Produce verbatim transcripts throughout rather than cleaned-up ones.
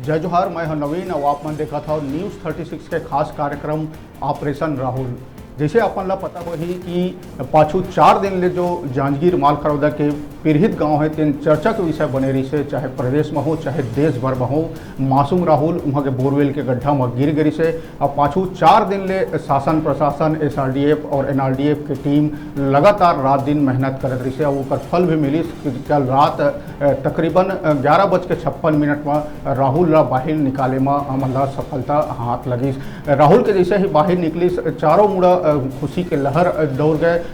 जय जोहार, मैं हूं नवीन और आप मन देखत हव न्यूज़ थर्टी सिक्स के खास कार्यक्रम ऑपरेशन राहुल। जैसे अपन ला पता होही कि पाछू चार दिन ले जो जांजगीर मालखरौदा के पीड़ित गांव है, तेन चर्चा के विषय बने रहिसे, चाहे प्रदेश में हो, चाहे देश भर में हो। मासूम राहुल उहां के बोरवेल के गड्ढा में गिर गे रहिसे। अब पाछू चार दिन ले शासन प्रशासन, एसआरडीएफ और एनआरडीएफ के टीम लगातार रात दिन मेहनत करत रहिसे और ओकर फल भी मिलिस। कल रात, अ, तकरीबन, अ, ग्यारह बज के छप्पन मिनट में राहुल ला बाहिर निकाले में हमन ला सफलता हाथ लगिस। राहुल के जैसे ही बाहिर निकलिस, चारों मुड़ा, अ, खुशी के लहर, अ, दौड़ गए। अ,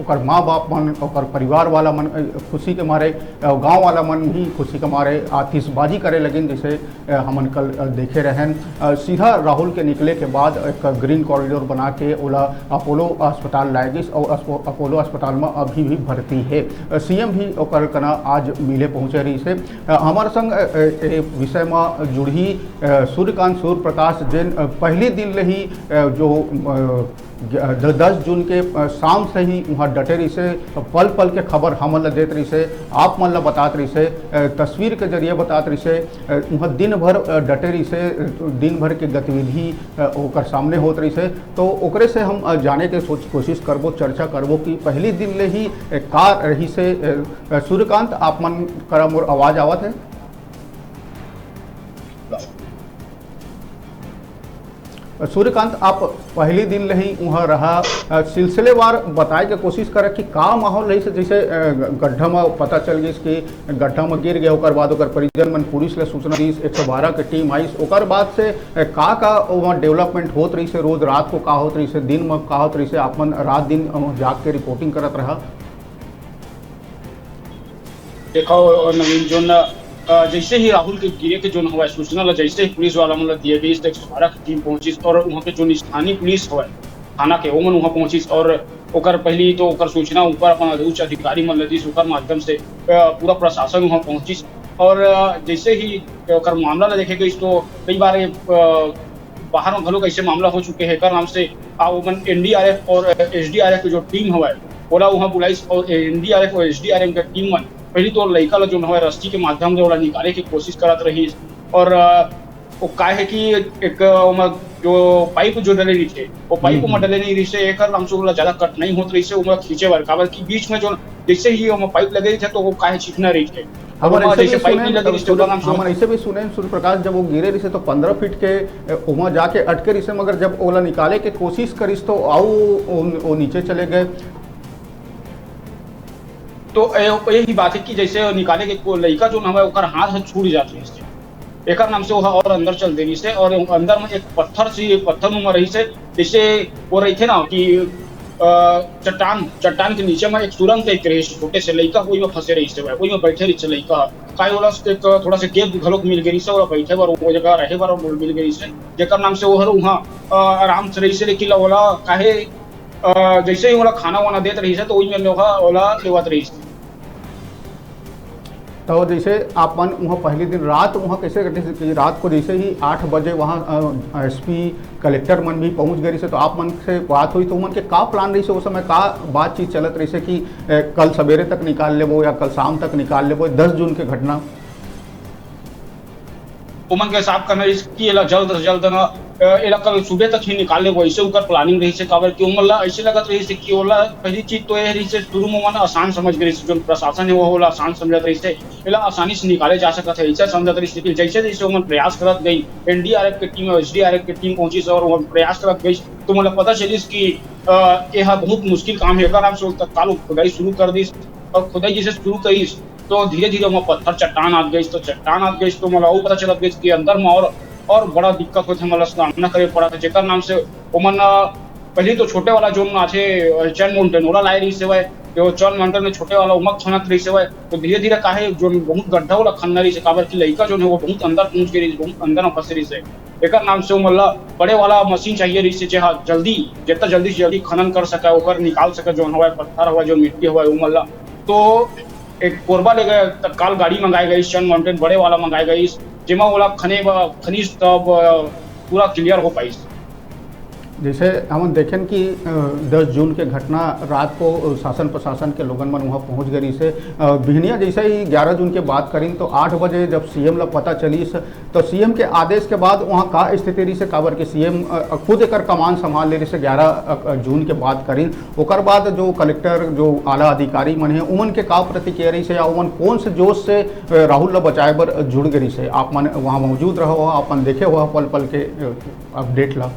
ओकर माँ बाप मन, ओकर परिवार वाला मन, अ, खुशी के मारे, अ, गाँव वाला मन भी खुशी के मारे आतिशबाजी करे लगिन, जैसे अ, हमन कल, अ, देखे रहन। अ, सीधा राहुल के निकले के बाद एक ग्रीन कॉरिडोर बना के ओला अपोलो अस्पताल लाए गिस और अस्पो-, अपोलो अस्पताल में अभी भी भर्ती है। अ, सीएम भी ओकर कना आज मिले पहुंचे रहिस हे। अ, हमर संग, अ, अ, ए विषय में जुड़ही, अ, सूर्यकांत सूर्यप्रकाश, जेन, अ, पहली दिन ले ही, अ, जो, अ, ग-, द-, दस जून के, अ, शाम से ही उहाँ डटे रहिसे, पल पल के खबर हमन ला देत रहिसे, आप मन ला बतात रहिसे, अ, तस्वीर के जरिए बतात रहिसे, अ, उहाँ दिन भर, अ, डटे रहिसे, अ, दिन भर के गतिविधि, अ, ओकर सामने होत रहिसे। तो ओकरे से हम, अ, जाने के सोच, कोशिश करबो, चर्चा करबो कि पहली दिन ले ही, अ, का रहिसे। अ, अ, सूर्यकांत, आप मन करा मोर आवाज आवत है? सूर्यकांत, आप पहली दिन ले ही उहाँ रहा, अ, सिलसिलेवार बताए के कोशिश करे कि का माहौल रहिस, जैसे, अ, गड्ढा में पता चल गिस कि गड्ढा में गिर गए, ओकर बाद ओकर परिजन मन पुलिस ले सूचना दिस, एक सौ बारह के टीम आइस, ओकर बाद से, अ, का का वहाँ डेवलपमेंट होत रहिस, रोज रात को का होत रहिस, दिन में का होत रहिस, आप मन रात दिन, अ, जाग के रिपोर्टिंग करत रहा? देखो नवीन, जोन, अ, जैसे ही राहुल के गिरे के जोन हवय सूचना ला, जैसे ही पुलिस वाला मन ला दिए गइस, तो एक सौ बारह की टीम पहुंचिस और वहाँ के जोन स्थानीय पुलिस हवय थाना के, ओमन वहाँ पहुंचिस और ओकर पहली तो ओकर सूचना ऊपर अपन उच्च अधिकारी मन ला दिस, ओकर माध्यम से, अ, पूरा प्रशासन वहाँ पहुंचिस और, अ, जैसे ही ओकर मामला ला देखे गइस, तो कई बार ये, अ, बाहर में घलो कैसे मामला हो चुके हैं, एकर नाम से आ ओमन एनडीआरएफ और एसडीआरएफ के जो टीम हवय, ओला वहाँ बुलाइस और एनडीआरएफ और एसडीआरएफ के टीम मन पहली तो लइका ला जोन हवय रस्सी के माध्यम से ओला निकाले के कोशिश करत रहिस और, अ, वो का है कि एक, अ, ओमा जो पाइप जो डले रहिथे, वो पाइप हम्म, ओमा हम्म। डले नहीं रहिसे, एकर नाम से ओला ज्यादा कठिनाई होत रहिसे ओमा खींचे बर, काबर कि बीच में जो जैसे ही ओमा पाइप लगे रहिथे तो वो का है चिकना रहिथे। हमन ओमा ऐसे जैसे भी पाइप सुने, नहीं लगे रहिसे, सूर्य-, ओकर नाम से हमन ऐसे भी सुने, सूर्य प्रकाश जब वो गिरे रहिसे तो पन्द्रह फीट के, अ, ओमा जाके अटके रहिसे, मगर जब ओला निकाले के कोशिश करिस तो आऊ ओ, ओ नीचे चले गए। तो ए-, यही बात है कि जैसे निकाले के को-, लइका जोन हवय, ओकर हाथ ह छूट जात रहिस हे। एकर नाम से ओह और अंदर चल दे रहिस हे और अंदर में एक पत्थर से, पत्थर नुमा रहिस हे, जैसे वो रहिथे ना कि, अ, चट्टान, चट्टान के नीचे में एक सुरंग टाइप के रहिस हे, छोटे से लइका ओही में फंसे रहिस हे, ओही में बैठे रहिस हे लइका ह। काहे ओला एक थोड़ा सा gap घलोक मिल गे रहिस हे, ओला बैठे बर, वो जगह रहे बर मिल गे रहिस हे, जेकर नाम से ओहर उहाँ, अ, आराम से रहिस हे, लेकिन ओला काहे अ, जैसे ही ओला खाना वाना देत रहिस हे, तो ओही में ओहा, ओला लेवत रहिस हे। तो जैसे आप मन उहाँ पहली दिन रात उहाँ कैसे कटिस कि रात को जैसे ही आठ बजे वहाँ, अ, एसपी, कलेक्टर मन भी पहुँच गए रहिस हे, तो आप मन से बात होइस, तो उमन के का प्लान रहिस हे, उस समय का बातचीत चलत रहिस हे कि, अ, कल सवेरे तक निकाल लेबो या कल शाम तक निकाल लेबो, दस जून के घटना? ओमन के साफ करना रहिस कि एला जल्द से जल्द न, अ, एला कल सुबह तक ही निकाल लेबो, ऐसे ओकर प्लानिंग रहिस हे, काबर कि ओमन ला ऐसे लगत रहिस हे कि ओला पहली चीज तो ये रहिस हे, शुरू में ओमन आसान समझ गे रहिस हे, जो प्रशासन है वो ओला आसान समझत रहिस हे, एला आसानी से निकाले जा सकत है, ऐसा समझत रहिस हे। लेकिन जैसे जैसे ओमन प्रयास करत गई, एनडीआरएफ के टीम और एसडीआरएफ के टीम पहुंचिस और ओमन प्रयास करत गई, तो ओमन ला पता चलिस कि, अ, ये हा बहुत मुश्किल काम है। एकर नाम से तत्काल वो खुदाई शुरू कर दिस और खुदाई जैसे शुरू करिस, तो धीरे-धीरे ओमा पत्थर चट्टान आत गइस, तो चट्टान आत गइस, तो मोला अउ पता चलत गइस कि अंदर म और, और बड़ा दिक्कत होत हे, मोला सामना करे पड़त हे, जेकर नाम से ओमन, अ, पहिली तो छोटे वाला जोन आथे, अ, चैन माउंटेन, ओला लाए रहिस हवय, जो चैन माउंटेन में छोटे वाला ओमा खनत रहिस हवय, तो धीरे-धीरे काहे जोन बहुत गड्ढा ओला खनना रहिस हे, काबर कि लइका जोन हे, वो बहुत अंदर पहुंच गे रहिस, बहुत अंदर म फंसे रहिस हे। एकर नाम से ओमन ला बड़े वाला मशीन चाहिए रहिस हे, जेहा जल्दी, जेतना जल्दी से जल्दी खनन कर सकय, ओकर निकाल सकय, जोन हवय, पत्थर हवय, जोन मिट्टी हवय, ओमन ला। तो एक कोरबा ले गए, तत्काल गाड़ी मंगाए गइस, चैन माउंटेन बड़े वाला मंगाए गइस, जेमा ओला खने ब-, खनिस तब, अ, पूरा क्लियर हो पाइस। जैसे हमन देखेन कि, अ, दस जून के घटना रात को, अ, शासन प्रशासन के लोगन मन वहाँ पहुँच गए रहिस हे। अ, बिहनिया जैसे ही ग्यारह जून के बात करिन, तो आठ बजे जब सीएम ला पता चलिस, तो सीएम के आदेश के बाद वहाँ का स्थिति रहिस हे, काबर कि सीएम, अ, खुद एकर कमान संभाल ले रहिस हे ग्यारह, अ, अ, जून के बात करिन। ओकर बाद जो कलेक्टर, जो आला अधिकारी मन हे, उमन के का प्रतिक्रिया रहिस हे, या उमन कौन से जोश से, अ, राहुल ला बचाए बर जुड़ गए रहिस हे? आप मन वहाँ मौजूद रहो, आप मन देखे हो पल पल के, अ, अपडेट ला।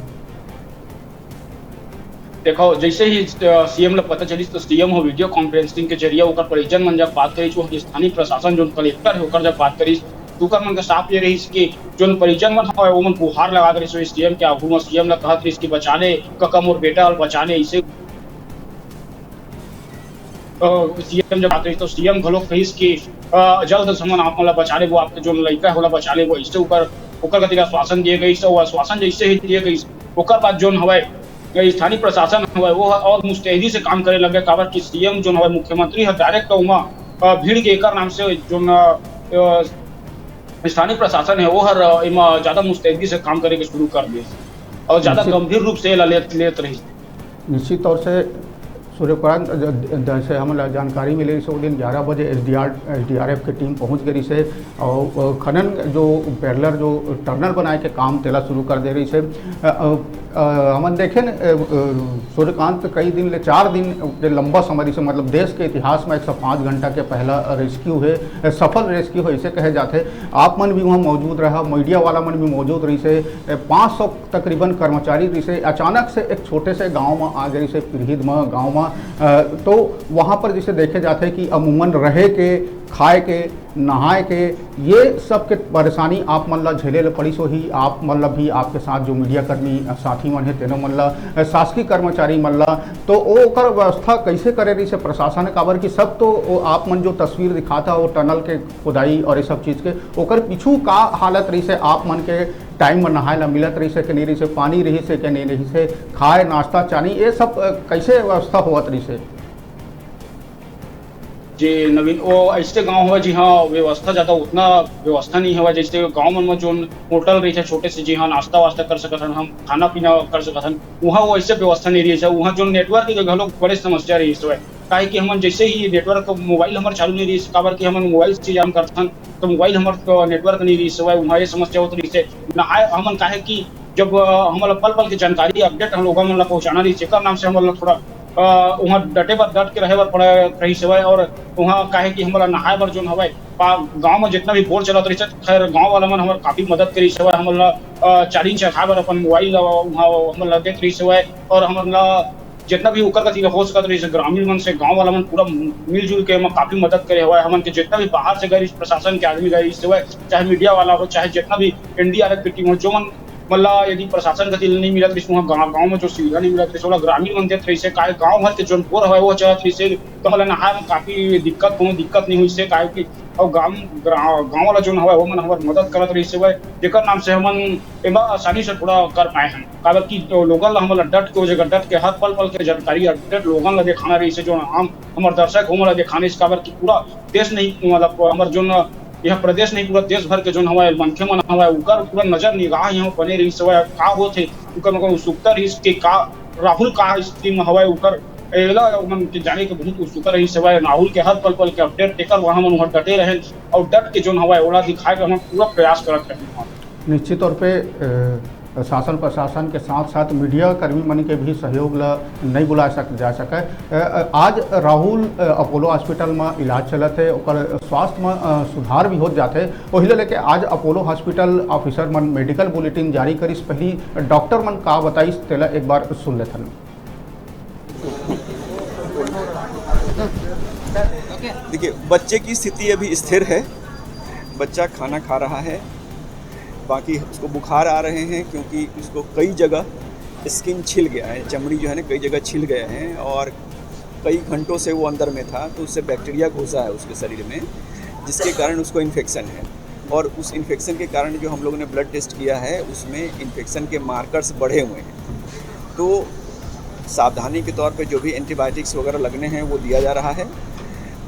देखो, जैसे ही, अ, सीएम ला पता चलिस, तो सीएम हो वीडियो कॉन्फ्रेंसिंग के जरिए ओकर परिजन मन जब बात करिस, वो स्थानीय प्रशासन, जो कलेक्टर है, ओकर जब बात करिस, तो ओकर मन के साफ ये रहिस कि जो परिजन मन हवय, वो मन गुहार लगा रहिस, सीएम के आगू में सीएम ला कहत रहिस कि "बचा ले, कका मोर बेटा ला बचा ले", इसे, अ, सीएम जब बात करिस, तो सीएम घलो कहिस कि, अ, "जल्द से हमन आप मन ला बचा लेबो, आपके जो लइका है, ओला बचा लेबो", इसे ओकर, ओकर कति आश्वासन दिए गइस, और आश्वासन जैसे ही दिए गइस, ओकर बाद जोन हवय, स्थानीय प्रशासन हवय, वो ह और मुस्तैदी से काम करे लगे, काबर कि सीएम जोन हवय, मुख्यमंत्री ह डायरेक्ट ओमा, अ, भीड़ के एकर नाम से जोन, अ, स्थानीय प्रशासन है, वो हर, अ, एमा ज्यादा मुस्तैदी से काम करे के शुरू कर दिस और ज्यादा निश्चित गंभीर रूप से एला लेत, लेत रहिस। निश्चित तौर से सूर्यकांत, ज-, ज-, जैसे हमन ला जानकारी मिले, इस दिन ग्यारह बजे एसडीआर, एसडीआरएफ के टीम पहुंच गई से और, अ, खनन जो पैरेलल जो टनल बनाए के काम तेला शुरू कर दे रही से। अ, अ, अ, हमन देखेन, अ, अ, सूर्यकांत, कई दिन ले, चार दिन के लंबा समय से, मतलब, देश के इतिहास में एक सौ पाँच घंटा के पहला रेस्क्यू है, अ, सफल रेस्क्यू है, इसे कहे जाते। आप मन भी वहाँ मौजूद रहा, मीडिया वाला मन भी मौजूद रही से, अ, पाँच सौ तकरीबन कर्मचारी रही से। अचानक से एक छोटे से गांव में आ गए से, पिरहिद में गांव में, अ, तो वहाँ पर जैसे देखे जाते कि अमूमन रहे के, खाए के, नहाए के, ये सब के परेशानी आप मन ला झेले ल पड़िस होही। आप मन ला भी, आपके साथ जो मीडिया कर्मी, अ, साथी मन हे, तेनो मन ला, अ, शासकीय कर्मचारी मन ला, तो ओ ओकर व्यवस्था कैसे करे रहिस हे प्रशासन? काबर कि सब तो ओ आप मन जो तस्वीर दिखात हा, वो टनल के खुदाई और ये सब चीज के, ओकर पीछू का हालत रहिस हे? आप मन के टाइम में नहाए ला मिलत रहिस हे कि नहीं रहिस हे? पानी रहिस हे कि नहीं रहिस हे? खाए, नाश्ता, चानी, ये सब, अ, कैसे व्यवस्था होवत रहिस हे? जी नवीन, वो ऐसे गांव हवय जिहां व्यवस्था ज्यादा उतना व्यवस्था नहीं हवय, जैसे गांव मन में जोन होटल रहिथे छोटे से, जिहां नाश्ता वास्ता कर सकत हन, हम खाना पीना कर सकत हन, वहाँ वो ऐसे व्यवस्था नहीं रहिस हे। वहाँ जोन नेटवर्क के घलो बड़े समस्या रहिस हवय, काहे कि हमन जैसे ही नेटवर्क, मोबाइल हमर चालू नहीं रहिस, काबर कि हमन मोबाइल से जाम करथन, तो मोबाइल हमर नेटवर्क नहीं रहिस हवय, वहाँ ये समस्या होत रहिस हे। नहाए हमन काहे कि जब, अ, हमन ला पल पल के जानकारी, अपडेट हम लोगन मन ला पहुँचाना रहिस, जेकर नाम से हमन ला थोड़ा, अ, वहाँ डटे बर, डट के रहे बर पड़े रहिस हवय। और वहाँ काहे कि हमन ला नहाए बर जोन हवय, पा-, गाँव में जितना भी बोर चलत रहिस हे, खैर गाँव वाला मन हमर काफी मदद करिस हवय, हमन ला, अ, चार्जिंग चढ़ाए बर अपन मोबाइल ला वहाँ हमन ला देत रहिस हवय। और हमन ला जितना भी ओकर कति ले हो सकत रहिस हे, ग्रामीण मन से गाँव वाला मन पूरा मिलजुल के एमा काफी मदद करे हवय। हमन के जितना भी बाहर से गए रहिस, प्रशासन के आदमी गए रहिस हवय, चाहे मीडिया वाला हो, चाहे जितना भी एनडीआरएफ की टीम हो, जो मन, मतलब, यदि प्रशासन कति ले नहीं मिलत रहिस, वहाँ गाँव, गाँव में जो सुविधा नहीं मिलत रहिस, ओला ग्रामीण मन देत रहिस हे, काहे गाँव भर के जोन बोर हवय, वो चलत रहिस हे, तो हमला नहाए में काफी दिक्कत, कोनो दिक्कत नहीं होइस हे, काहे कि अउ गाँव, ग्रा-, गाँव वाला जोन हवय, वो मन हमर मदद करत रहिस हवय, जेकर नाम से हमन एमा आसानी से थोड़ा कर पाए हन, काबर कि तो लोगन ला हमन ला डट के, ओ जगह डट के हर पल पल के जानकारी, अपडेट लोगन ला देखाना रहिस हे, जोन आम हमर दर्शक हो, ओमन ला देखाना रहिस, काबर कि पूरा देश नहीं, मतलब, हमर जोन यह प्रदेश नहीं, पूरा देश भर के जोन हवय, मनखे मन हवय, उकर पूरा नजर निगाह यहाँ बने रहिस हवय, का होत हे, उकर मन उत्सुकता रहिस कि का राहुल का स्थिति में हवय, उकर एला ओमन के जाने के बहुत उत्सुकता रहिस हवय। राहुल के हर पल पल के अपडेट, तेकर वहाँ मन उहाँ डटे रहेन, और डट के जोन हवय, ओला दिखाए के हमन पूरा प्रयास करत रहेन। निश्चित तौर पे, अ, शासन प्रशासन के साथ साथ मीडिया कर्मी मन के भी सहयोग ला नहीं बुला सक-, जा सके। अ, अ, आज राहुल, अ, अपोलो हॉस्पिटल में इलाज चलत हे, ओकर स्वास्थ्य में, अ, सुधार भी होत जात हे। ओही ले लेके आज अपोलो हॉस्पिटल ऑफिसर मन मेडिकल बुलेटिन जारी करिस। पहली डॉक्टर मन का बताइस, तेला एक बार सुन लेथन। देखिए, बच्चे की स्थिति अभी स्थिर है, बच्चा खाना खा रहा है, बाकी उसको बुखार आ रहे हैं क्योंकि उसको कई जगह स्किन छिल गया है, चमड़ी जो है ना, कई जगह छिल गया है और कई घंटों से वो अंदर में था, तो उससे बैक्टीरिया घुसा है उसके शरीर में, जिसके कारण उसको इन्फेक्शन है। और उस इन्फेक्शन के कारण जो हम लोगों ने ब्लड टेस्ट किया है, उसमें इन्फेक्शन के मार्कर्स बढ़े हुए हैं। तो सावधानी के तौर पे जो भी एंटीबायोटिक्स वगैरह लगने हैं, वो दिया जा रहा है।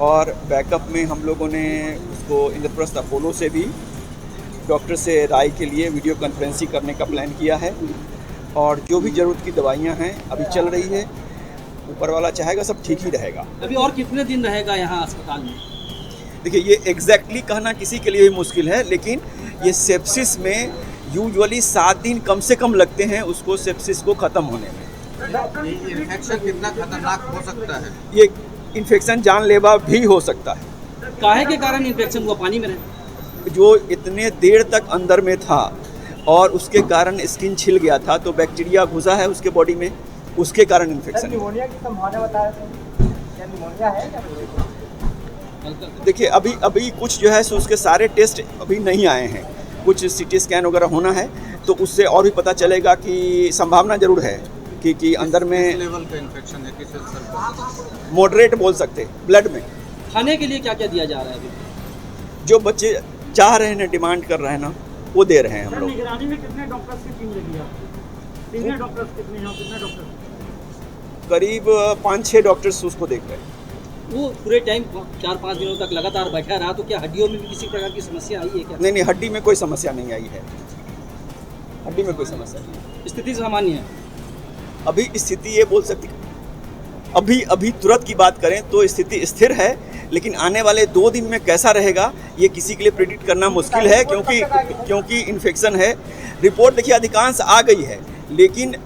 और बैकअप में हम लोगों ने उसको इंद्रप्रस्थ अपोलो से भी डॉक्टर से राय के लिए वीडियो कॉन्फ्रेंसिंग करने का प्लान किया है। और जो भी ज़रूरत की दवाइयाँ हैं, अभी चल रही है। ऊपर वाला चाहेगा, सब ठीक ही रहेगा। अभी और कितने दिन रहेगा यहाँ अस्पताल में? देखिए, ये एग्जैक्टली कहना किसी के लिए भी मुश्किल है, लेकिन ये सेप्सिस में यूजुअली सात दिन कम से कम लगते हैं उसको, सेप्सिस को ख़त्म होने में। इन्फेक्शन कितना खतरनाक हो सकता है? ये इन्फेक्शन जानलेवा भी हो सकता है। काहे के कारण इन्फेक्शन हुआ? पानी में रहे? जो इतने देर तक अंदर में था और उसके कारण स्किन छिल गया था, तो बैक्टीरिया घुसा है उसके बॉडी में, उसके कारण इन्फेक्शन। निमोनिया की संभावना बता रहे थे, क्या निमोनिया है क्या? देखिए, अभी अभी कुछ जो है सो उसके सारे टेस्ट अभी नहीं आए हैं। कुछ सीटी स्कैन वगैरह होना है, तो उससे और भी पता चलेगा कि संभावना जरूर है कि कि अंदर में लेवल का इन्फेक्शन है, किस स्तर पर? मॉडरेट बोल सकते हैं, ब्लड में। खाने के लिए क्या क्या दिया जा रहा है अभी? जो बच्चे चाह रहे हैं, डिमांड कर रहे हैं ना, वो दे रहे हैं हम सर, लोग। निगरानी में कितने डॉक्टर्स की टीम लगी है आपकी? सीनियर डॉक्टर्स कितने हैं और कितने डॉक्टर्स? करीब पाँच छः डॉक्टर्स उसको देख रहे हैं। वो पूरे टाइम चार पाँच दिनों तक लगातार बैठा रहा, तो क्या हड्डियों में भी किसी प्रकार की समस्या आई है क्या? नहीं नहीं, हड्डी में कोई समस्या नहीं आई है, हड्डी में कोई समस्या नहीं। स्थिति सामान्य है। अभी स्थिति ये बोल सकती, अभी अभी तुरंत की बात करें तो स्थिति स्थिर है, लेकिन आने वाले दो दिन में कैसा रहेगा, ये किसी के लिए प्रिडिक्ट करना मुश्किल है, क्योंकि क्योंकि इन्फेक्शन है। रिपोर्ट, देखिए, अधिकांश आ गई है, लेकिन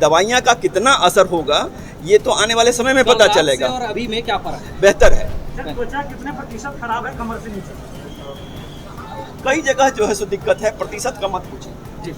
दवाइयाँ का कितना असर होगा, ये तो आने वाले समय में पता शुरुआत से चलेगा। और अभी में क्या फर्क है? बेहतर है। सर, त्वचा कितने प्रतिशत खराब है कमर से नीचे? कई जगह जो है सो दिक्कत है, प्रतिशत का मत पूछिए। जी।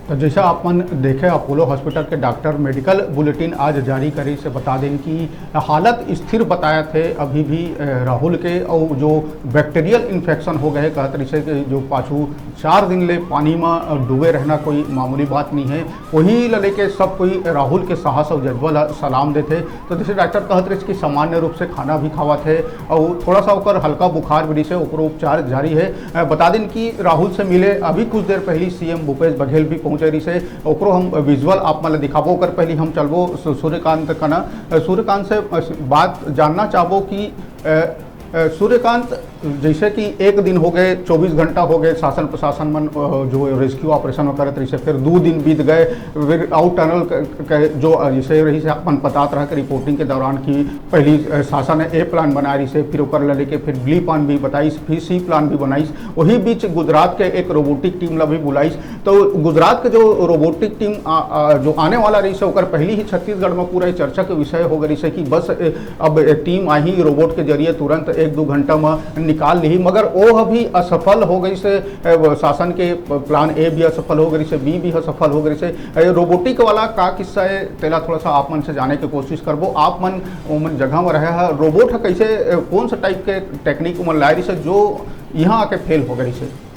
तो जैसा आप मन देखे, अपोलो हॉस्पिटल के डॉक्टर मेडिकल बुलेटिन आज जारी करी से बता दें कि हालत स्थिर बताया थे अभी भी, अ, राहुल के, और जो बैक्टीरियल इन्फेक्शन हो गए, कहत रहिसे कि जो पाछू चार दिन ले पानी में, अ, डूबे रहना कोई मामूली बात नहीं है। वही ल लेके सब कोई राहुल के साहस और जज्बा ला सलाम देथे। तो जैसे डॉक्टर कहत रहिस कि सामान्य रूप से खाना भी खावत हे और थोड़ा सा ओकर हल्का बुखार भी रहिसे, ओकरो उपचार जारी है। अ, बता दिन कि राहुल से मिले अभी कुछ देर पहली सीएम भूपेश बघेल भी पहुंचे रहिसे, ओकरो हम विजुअल आप मन ल दिखाबो। ओकर पहली हम चलबो सू-, सूर्यकांत कना। अ, सूर्यकांत से, अ, बात जानना चाहबो कि, अ, अ, सूर्यकांत, जैसे कि एक दिन हो गए, चौबीस घंटा हो गए, शासन प्रशासन मन, अ, जो रेस्क्यू ऑपरेशन करत रहिसे, फिर दू दिन बीत गए, फिर आउट टनल क-, क-, जो, अ, जैसे रहिसे अपन बतात रहा कि रिपोर्टिंग के दौरान कि पहली, अ, शासन ने ए प्लान बनाए रहिसे, फिर ओकर ले लेके फिर बी प्लान भी बताइस, फिर सी प्लान भी बनाइस। वही बीच गुजरात के एक रोबोटिक टीम ला भी बुलाइस। तो गुजरात के जो रोबोटिक टीम आ, आ, जो आने वाला रहिसे, ओकर पहली ही छत्तीसगढ़ में पूरा चर्चा के विषय हो गए रहिसे कि बस, ए, अब टीम आही, रोबोट के जरिए तुरंत एक दो घंटा में निकाल ली, मगर वो भी असफल हो गइसे। ए, वो शासन के प्लान ए भी असफल हो गइसे, बी भी असफल हो गइसे। ए, रोबोटिक वाला का किस्सा है, तेला थोड़ा सा आप मन से जाने के कोशिश करबो। आप मन ओमन जगह में रहे हैं, रोबोट है कैसे, ए, कौन सा टाइप के टेक्निक ओमन लाए रहिसे जो यहाँ आके फेल हो गइसे?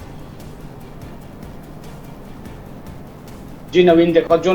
जी नवीन, देखो, जो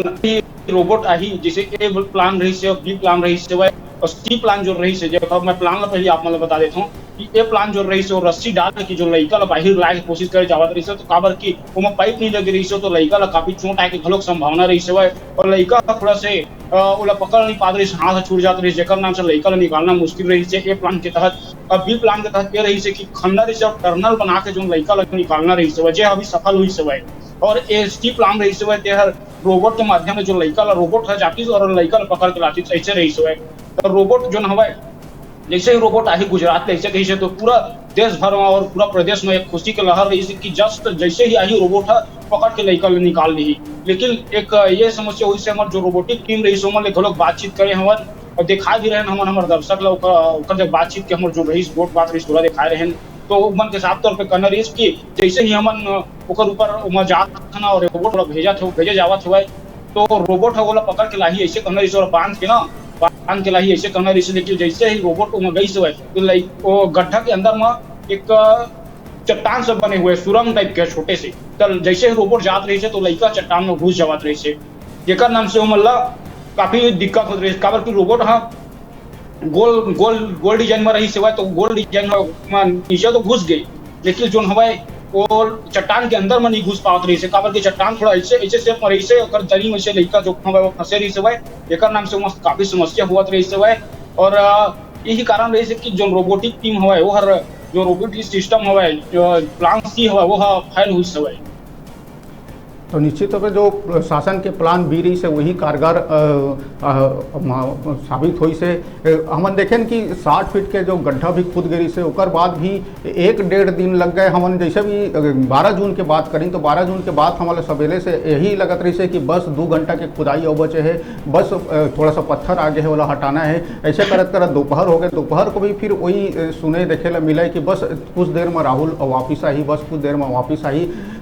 रोबोट आही, जैसे ए प्लान रहिसे, बी प्लान रहिसे, और सी प्लान जो रहिसे, देखो, मैं प्लान ला पहले आप मन ला बता देता हूँ कि ए प्लान जो रहिसे, वो रस्सी डाल के जो लइका ला बाहिर लाए के कोशिश करे जावत रहिसे, तो काबर कि ओमा पाइप नहीं लगे रहिसे, तो लइका ला काफी चोट आए के घलोक संभावना रहिसे, और लइका थोड़ा से, अ, ओला पकड़ नहीं पात रहिसे, हाथ छूट जात रहिसे, जेकर नाम से लइका ला निकालना मुश्किल रहिसे ए प्लान के तहत। अब बी प्लान के तहत ये रहिसे कि खंडर से टनल बना के जो लइका ला निकालना रहिसे, जे अभी सफल हुइसे। और ए सी प्लान रहिसे, ते हर रोबोट के माध्यम से जो लइका ला, रोबोट ह जातिस और लइका ला पकड़ के लातिस, ऐसे रहिसे। तो रोबोट जो हवय, जैसे ही रोबोट आही गुजरात ले, ऐसे कहिसे तो पूरा देश भर में और पूरा प्रदेश में एक खुशी के लहर रहिसे कि जस्ट जैसे ही आही रोबोट ह पकड़ के लइका ला निकाल ली। लेकिन एक ये समस्या हुइसे, हमर जो रोबोटिक टीम रहिसे, ओमन ले घलोक बातचीत करे हवन और दिखा भी रहे हमन हमर दर्शक ला ओकर, ओकर जब बातचीत के हमर जो रहिस, गोठ बात रहिस, पूरा दिखाए रहे। तो ओमन के साफ तौर पे कहना रहिस कि जैसे ही हमन, अ, ओकर ऊपर ओमा जात हन और रोबोट ला भेजत हो, भेजे जावत हवय, तो रोबोट ह ओला पकड़ के लाही, ऐसे कहना रहिस, ओला बांध के ना, बांध के लाही, ऐसे कहना रहिस। लेकिन जैसे ही रोबोट ओमा गइस हवय, तो लई-, ओ गड्ढा के अंदर म एक, अ, चट्टान से बने हुए सुरंग टाइप के छोटे से, तो जैसे ही रोबोट जात रहिस हे, तो लइका चट्टान में घुस जावत रहिस हे, जेकर नाम से ओमन ला काफी दिक्कत होत रहिस, काबर कि रोबोट ह गोल, गोल, गोल डिजाइन में रहिस हवय, तो गोल डिजाइन में, में नीचे तो घुस गए, लेकिन जोन हवय वो चट्टान के अंदर में नहीं घुस पावत रहिस हे, काबर कि चट्टान थोड़ा ऐसे, ऐसे शेप में रहिस हे, ओकर जरी में से लइका जो हवय वो फंसे रहिस हवय, एकर नाम से ओमा काफी समस्या होवत रहिस हवय। और, अ, यही कारण रहिस हे कि जोन रोबोटिक टीम हवय वो हर, जो रोबोटिक सिस्टम हवय, जो प्लान सी हवय, वो ह फेल हुइस हवय। तो निश्चित तौर पे जो शासन के प्लान बी रहिस हे, वही कारगर, अ, अ, म-, साबित होइस हे। अ, हमन देखेन कि साठ फीट के जो गड्ढा भी खुद गे रहिस हे, ओकर बाद भी एक डेढ़ दिन लग गए। हमन जैसे भी, अ, बारह जून के बात करें, तो बारह जून के बाद हमन ला सबेरे से यही लगत रहिस हे कि बस दू घंटा के खुदाई अउ बचे हे, बस, अ, थोड़ा सा पत्थर आगे हे, ओला हटाना हे। ऐसे करत करत दोपहर हो गए। दोपहर को भी फिर वही, अ, सुने देखे ला मिले कि बस कुछ देर में राहुल वापिस आही, बस कुछ देर में वापिस आही।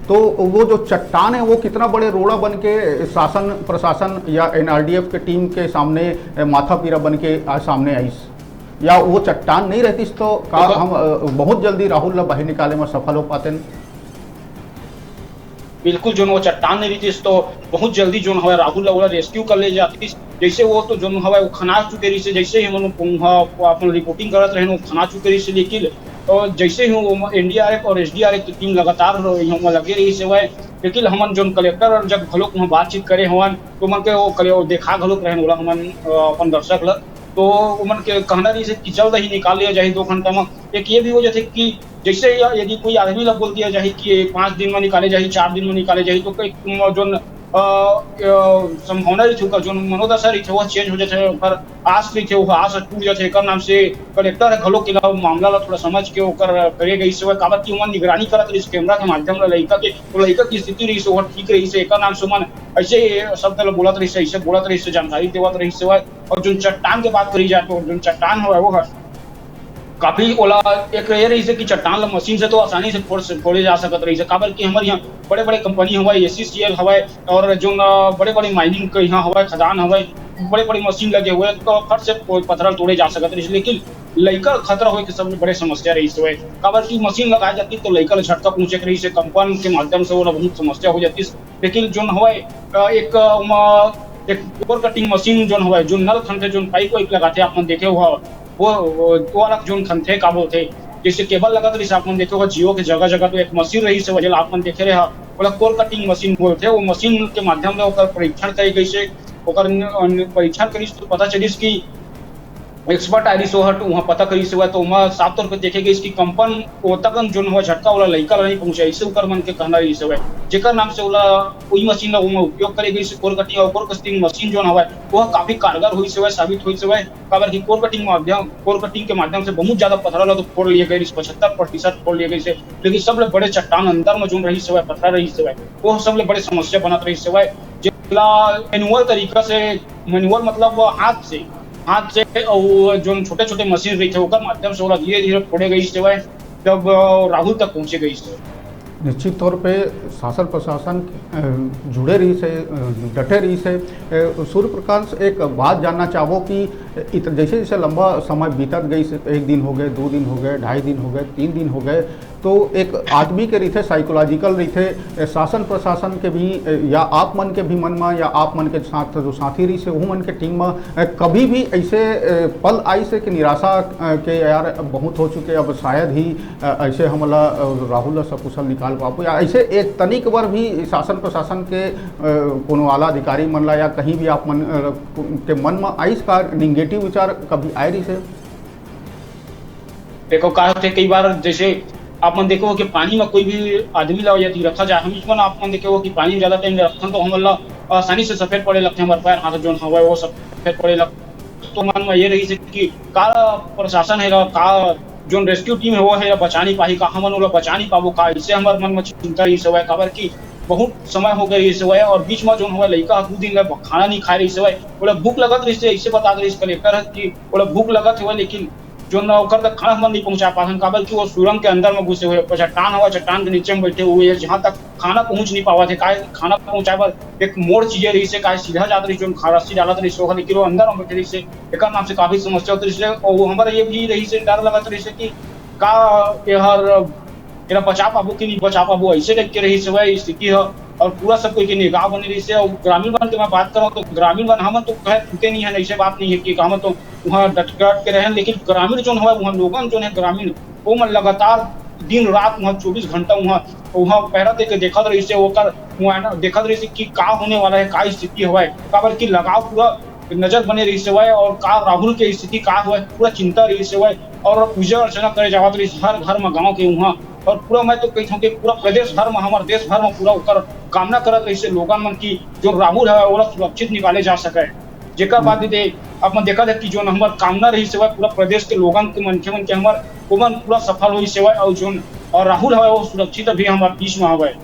तो वो जो चट्टान है, वो कितना बड़े रोड़ा बन के शासन प्रशासन या एनआरडीएफ के टीम के सामने, अ, माथा पीरा बन के आज सामने आइस, या वो चट्टान नहीं रहतीस तो का देखो, हम, अ, बहुत जल्दी राहुल ला बाहर निकाले में सफल हो पाते? बिल्कुल, जोन वो चट्टान नहीं रहतीस तो बहुत जल्दी जोन हवय राहुल ला ओला रेस्क्यू कर ले जातीस। जैसे वो तो जोन हवय वो खना चुके रहिस हे, जैसे ही हमन उहाँ अपन रिपोर्टिंग करत रहेन, वो खना चुके रहिस हे, लेकिन, अ, जैसे ही वो एनडीआरएफ और एसडीआरएफ की टीम लगातार रहो, यहाँ लगे रहिस हवय, लेकिन हमन जोन कलेक्टर और जब घलोक वहाँ बातचीत करे हवन, तो मन के वो कले-, वो देखा घलोक रहेन, ओला हमन, अ, अपन दर्शक ला, तो ओमन के कहना रहिस हे कि जल्द ही निकाल लिया जाही दो घंटा में। एक ये भी हो जाथे कि जैसे य-, यदि कोई आदमी ला बोल दिया जाही कि पाँच दिन में निकाले जाही, चार दिन में निकाले जाही, तो कई म-, जोन, अ, अ, संभावना रहिथे, ओकर जोन मनोदशा रहिथे, वो चेंज हो जाथे, ओकर आस रहिथे, वो आस टूट जाथे। एकर नाम से कलेक्टर ह घलो के ला मामला ला थोड़ा समझ के ओकर करे गइस हवय, काबर कि ओमन निगरानी करत रहिस कैमरा के माध्यम ले लइका के, तो लइका की स्थिति रहिस, वो ठीक रहिस, एकर नाम से ओमन ऐसे शब्द ला बोलत रहिस, ऐसे बोलत रहिस, जानकारी देवत रहिस हवय। और जोन चट्टान के बात करी जाए, तो जोन चट्टान हवय, वो ह काफी ओला एक ये रहिस हे कि चट्टान ला मशीन से तो आसानी से फोड़ से, फोड़े जा सकत रहिस हे, काबर कि हमर यहाँ बड़े-बड़े कंपनी हवय, एससीसीएल हवय और जोन, अ, बड़े-बड़े माइनिंग के यहाँ हवय, खदान हवय, बड़े-बड़े मशीन लगे हुए, तो फट से पो-, पथरा ल तोड़े जा सकत रहिस हे। लेकिन लइका ल खतरा होए के सबले बड़े समस्या रहिस हवय, काबर कि मशीन लगाए जाती तो लइका ल झटका पहुंचे के रहिस हे, कंपन के माध्यम से ओला बहुत समस्या हो जाती। लेकिन जोन हवय, अ, एक, अ, ओमा एक कोर कटिंग मशीन जोन हवय, जोन नल खनथे, जोन पाइप वाइप लगाथे, आप मन देखे हुआ, वो, वो, वो वाला जोन खनथे, का बोलथे, जैसे केबल लगत रहिस, आप मन देखे हुआ, जियो के जगह-जगह तो एक मशीन रहिस हे, जेला आप मन देखे रहे हा, ओला कोर कटिंग मशीन बोलथे। वो मशीन के माध्यम ले ओकर परीक्षण करे गइस हे, ओकर न-, न-, परीक्षण करिस तो पता चलिस कि एक्सपर्ट आय रिहिस, ओहर तो उहाँ पता करिस हवय, तो ओमा साफ तौर पे देखे गइस कि कंपन ओतकन जोन हवय झटका ओला लइका ल नइ पहुँचे, अइसे ओकर मन के कहना रिहिस हवय, जेकर नाम से ओला, ओही मशीन ला ओमा उपयोग करे गइस। कोर कटिंग अउ कोर कटिंग मशीन जोन हवय, ओह काफी कारगर होइस हवय, साबित होइस हवय, काबर कि कोर कटिंग माध्यम, कोर कटिंग के माध्यम से बहुत ज्यादा पथरा ला तो फोड़ लिए गए रिहिस, पचहत्तर प्रतिशत फोड़ लिए गइस हे, लेकिन सबले बड़े चट्टान अंदर में जोन रहिस हवय, पथरा रहिस हवय, ओह सबले बड़े समस्या बनत रहिस हवय, जेला मैनुअल तरीका से, मैनुअल मतलब हाथ से, हाथ से अउ जोन छोटे-छोटे मशीन रहिथे, ओकर माध्यम से ओला धीरे-धीरे फोड़े गइस हवय, जब, अ, राहुल तक पहुँचे गइस हवय। निश्चित तौर पे शासन प्रशासन, अ, जुड़े रहिस हे, अ, डटे रहिस हे। अ, सूर्य प्रकाश, एक बात जानना चाहबो कि इत-, जैसे-जैसे लंबा समय बीतत गइस, एक दिन हो गए, दो दिन हो गए, ढाई दिन हो गए, तीन दिन हो गए, तो एक आदमी के रहिथे, साइकोलॉजिकल रहिथे, ए, शासन प्रशासन के भी, ए, या आप मन के भी मन म, या आप मन के साथ जो साथी रहिसे, ओहू मन के टीम म, ए, कभी भी ऐसे, ए, पल आइसे कि निराशा, ए, के यार बहुत हो चुके, अब शायद ही, ए, ऐसे हमला, ए, राहुल ला सकुशल निकाल पाबो, या ऐसे एक तनिक बर भी शासन प्रशासन के, ए, कोनो आला अधिकारी मन ला या कहीं भी आप मन, ए, के मन म आइस का निगेटिव विचार कभी आए रहिसे? देखो, का होथे, कई बार जैसे आप मन देखो कि पानी में कोई भी आदमी ला यदि रखा जाए, हम मन, आप मन देखो कि पानी में ज्यादा टाइम रखथन, तो हमन ला आसानी से सफेद पड़े लगथे, हमर पैर हाथ जोन हवय, वो सफेद पड़े लगथे। तो मन में ये रहिस हे कि का प्रशासन हे, का जोन रेस्क्यू टीम हे, वो हे, बचा नहीं पाही, का हमन ओला बचा नहीं पाबो, का इससे हमर मन में चिंता रहिस हवय, काबर कि बहुत समय हो गए रहिस हवय, और बीच में जोन हवय, लइका ह दू दिन ले खाना नहीं खाए रहिस हवय, ओला भूख लगत रहिस हे, ऐसे बता रहिस कलेक्टर ह कि ओला भूख लगत हवय, लेकिन जोन ओकर तक खाना हमन नहीं पहुंचा पाथन, काबर कि वो सुरंग के अंदर में घुसे हुए, चट्टान हवा, चट्टान के नीचे में बैठे हुए हैं, जहां तक खाना पहुंच नहीं पावत हे। काय खाना पहुंचाए बर एक मोड़ चाहिए रहिस हे, काय सीधा जात रहिस, जोन खा-, रस्सी डालत रहिस, ओहर, लेकिन वो अंदर में बैठे रहिस हे, एकर नाम से काफी समस्या होत रहिस हे। और वो हमारा ये भी रहिस हे, डर लगत रहिस हे कि का एहर, एला बचा पाबो कि नहीं बचा पाबो, ऐसे टाइप के रहिस हवय स्थिति ह। और पूरा सब कोई के निगाह बने रहिस हे। और ग्रामीण मन के मैं बात करौं, तो ग्रामीण मन, हमन तो खैर छूटे नहीं है, ऐसे बात नहीं है कि हमन तो वहाँ डट, डट के रहेन, लेकिन ग्रामीण जोन हवय, वहाँ लोगन जोन है ग्रामीण, वो मन लगातार दिन रात वहाँ चौबीस घंटा वहाँ, वहाँ पहरा दे के देखत रहिस हे, ओकर मुआयना देखत रहिस हे कि का होने वाला है, का स्थिति हवय, काबर कि लगाव पूरा नजर बने रहिस हवय और का राहुल के स्थिति का हवय, पूरा चिंता रहिस हवय। और पूजा अर्चना करे जावत रहिस हर घर म गाँव के, वहाँ और पूरा मैं तो कहिथंव कि पूरा प्रदेश भर में, हमर देश भर में पूरा ओकर कामना करत रहिसे लोगन मन की जो राहुल है ओला सुरक्षित निकाले जा सके। जेकर बाद भी दे, अपन देखत है कि जो हमर कामना रहिसे पूरा प्रदेश के लोगन के, मनखे मन के हमर, ओमन पूरा सफल होइसे और जो और राहुल हवय वो सुरक्षित अभी हमर बीच में हवय।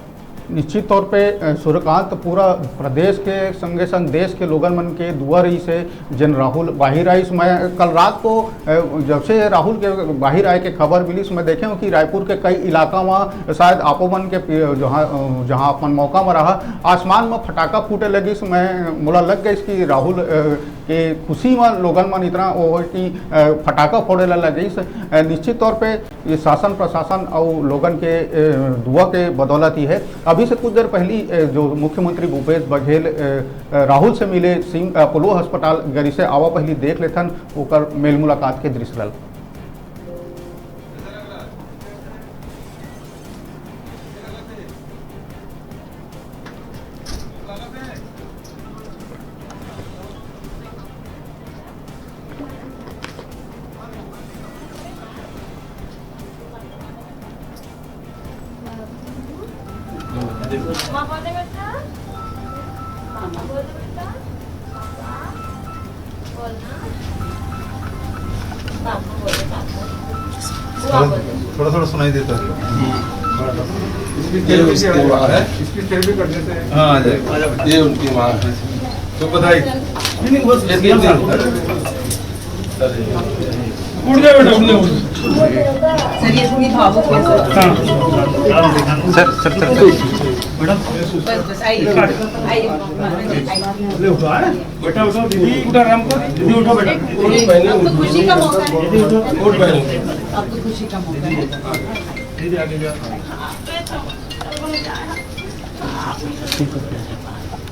निश्चित तौर पे, अ, सूर्यकांत, पूरा प्रदेश के संगे संग देश के लोगन मन के दुआ रहिसे, जेन राहुल बाहिर आइस। मैं कल रात को, अ, जब से राहुल के बाहिर आए के खबर मिलिस, मैं देखे हूँ कि रायपुर के कई इलाका में शायद आपो मन के पि-, जहाँ, अ, जहाँ अपन मौका में रहा, आसमान में फटाका फूटे लगिस। मैं, मोला लग गइस कि राहुल, अ, के खुशी में लोगन मन इतना वो कि, अ, फटाका फोड़े ला लगिस। अ, निश्चित तौर पे ये शासन प्रशासन अउ लोगन के, अ, दुआ के बदौलत ही है। अभी से कुछ देर पहली, अ, जो मुख्यमंत्री भूपेश बघेल, अ, अ, राहुल से मिले, सिंह, अपोलो अस्पताल गरी से आवा, पहली देख लेथन ओकर मेल मुलाकात के दृश्य ला। माँ बोले बेटा, मामा बोले बेटा, पापा बोलना, पापा बोले, पापा। बुआ बोले। थोड़ा थोड़ा सुनाई देता है। इसकी ये therapy उसकी माँ है। इसकी therapy कर देते हैं। हाँ, आ जाए। ये उनकी माँ है। तो बताइए। नहीं, नहीं, बस ये तीन दिन। उठ जा बेटा, उठ जा, उठ जा। सर, ये थोड़ी भावुक है, सर। हाँ। Sir, sir, sir, sir. बस, बस, आइए, आइए, आइए। ले उठा, है? बेटा उठो, दीदी, उठा, राम को, दीदी उठो बेटा। अब तो खुशी का मौका है। दीदी उठो। उठ बहन। अब तो खुशी का मौका है। दीदी आगे जा।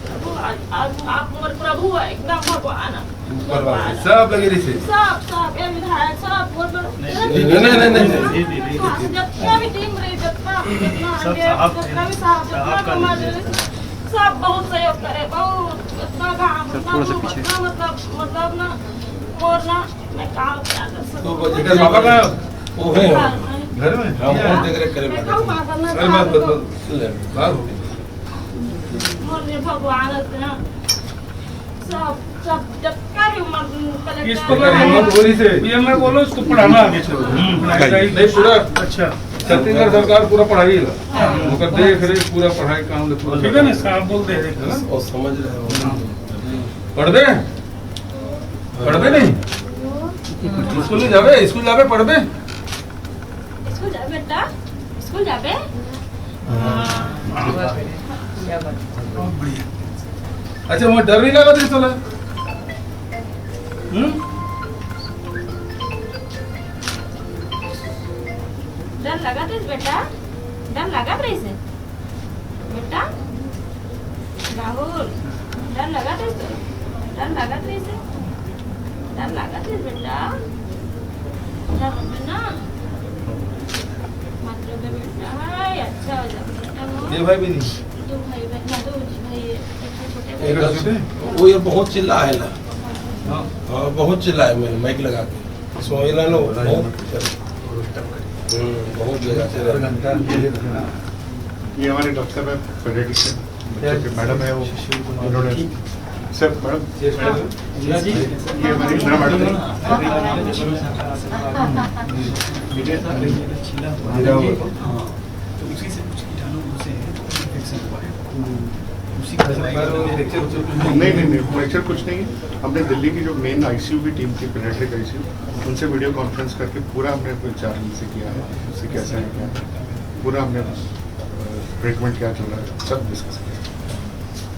प्रभु, आज, आज आप मोर प्रभु है, एकदम भगवान है। भगवान। सब लगे रही से। सब, सब, ये विधायक, सब मोर प्रभु। नहीं, नहीं, नहीं, नहीं, नहीं। हाँ, जितना भी टीम रही, जितना, जितना सब आगे, साहब जितना भी साहब, जितना साहब का भी हमारे लीजिए। सब बहुत सहयोग करे, बहुत, इतना काम, सब इतना थोड़ा सा धूप, पीछे। इतना मतलब, मतलब ना, मोर ना, मैं काम क्या कर सकती तो हूँ? वो जेठा बाबा का वो है, हाँ, घर में? हाँ, बहुत देख रेख करे मैं बाबा। खाऊँ, बाबा, मैं अरे, बात, खाऊँ। बात, बात, सुन ले, बात हो गई। मोर में भगवान है ना। सब, सब, जब का भी मर-, कलेक्टर इसको तो हिम्मत हो रही से। ये मैं बोलो, इसको पढ़ाना आगे चलो। हम्म, पढ़ाई। नहीं, पूरा अच्छा। छत्तीसगढ़ सरकार पूरा पढ़ाई है। हाँ। उनका देख रेख, पूरा पढ़ाई काम ले, पूरा ठीक है ना, साहब बोल दे। है ना? और समझ रहे हो। हाँ। पढ़ दे? पढ़ दे नहीं? स्कूल नहीं जावे? स्कूल जावे, पढ़ दे? स्कूल जा बेटा, स्कूल जाबे? हाँ। बहुत बढ़िया। अच्छा, वो डर नहीं लगा तेरे तोला? हम्म? डर लगा तेरे बेटा? डर लगा तेरे से? बेटा, राहुल, डर लगा तेरे से? डर लगा तेरे से? डर लगा तेरे बेटा? डर मत ना। मत रो बे बेटा, हाय, अच्छा हो जा बेटा, वो। ये भाई भी नहीं। दो भाई बहन, दो भाई, एक तो छोटे भाई। एक छोटे? वो ये बहुत चिल्ला है ना। हाँ। हाँ, बहुत चिल्ला है, मैंने माइक लगा के। सोएला नो, बहुत, हम्म, बहुत जगह से रहता है। ये हमारे डॉक्टर साहब हैं, पेडियाट्रिशियन, बच्चों के मैडम है वो, उन्होंने, सर, मैडम, ये हमारी इंदिरा मैडम है। तो उसी से कुछ कीटाणु घुसे हैं, तो इन्फेक्शन हुआ है। उसी का दवाई नहीं, नहीं, नहीं, फ्रैक्चर कुछ नहीं है। हमने दिल्ली की जो मेन आईसीयू की टीम थी, पीडियाट्रिक आईसीयू, उनसे वीडियो कॉन्फ्रेंस करके पूरा हमने विचार उनसे किया है, उससे कैसा है, क्या है, पूरा हमने, अ, ट्रीटमेंट क्या चल रहा है, सब डिस्कस किया।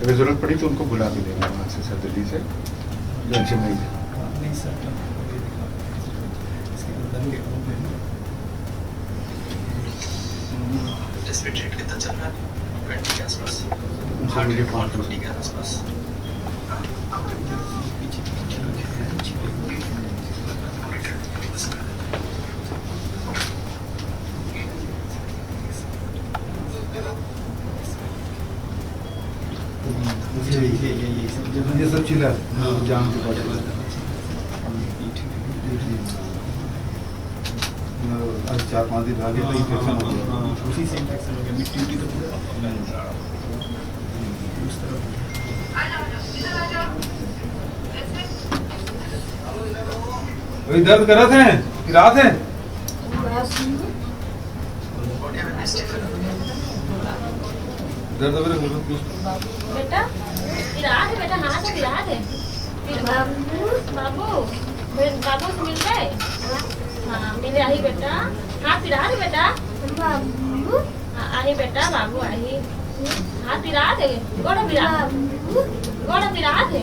अगर ज़रूरत पड़ी तो उनको बुला भी लेंगे वहाँ से, सर, दिल्ली से, जो अच्छे नहीं थे। नहीं सर, तो इसके अंदर के ग्रुप में टेस्ट रेट कितना चल रहा है? ट्वेंटी के आसपास। उनसे वीडियो कॉन्फ्रेंस। ट्वेंटी के आसपास। ये, ये, ये, ये सब, ये सब चिल्ला, हाँ। जाम के पास। आज चार पाँच दिन आगे तो इन्फेक्शन हो गया। उसी से इन्फेक्शन हो गया, मिट्टी उट्टी तो पूरा उस तरफ। वही दर्द करत है, पिरात है। दर्द वगैरह हो कुछ? बेटा, पिरात है बेटा, हाथ से पिरात है। बाबू। बाबू, बे-, बाबू से मिल गए? हाँ, मिले आही बेटा। हाथ पिरात है बेटा। बाबू। आ-, आही बेटा, बाबू आही। हाथ पिरात है, गोड़ पिरात है। बाबू। गोड़ पिरात है।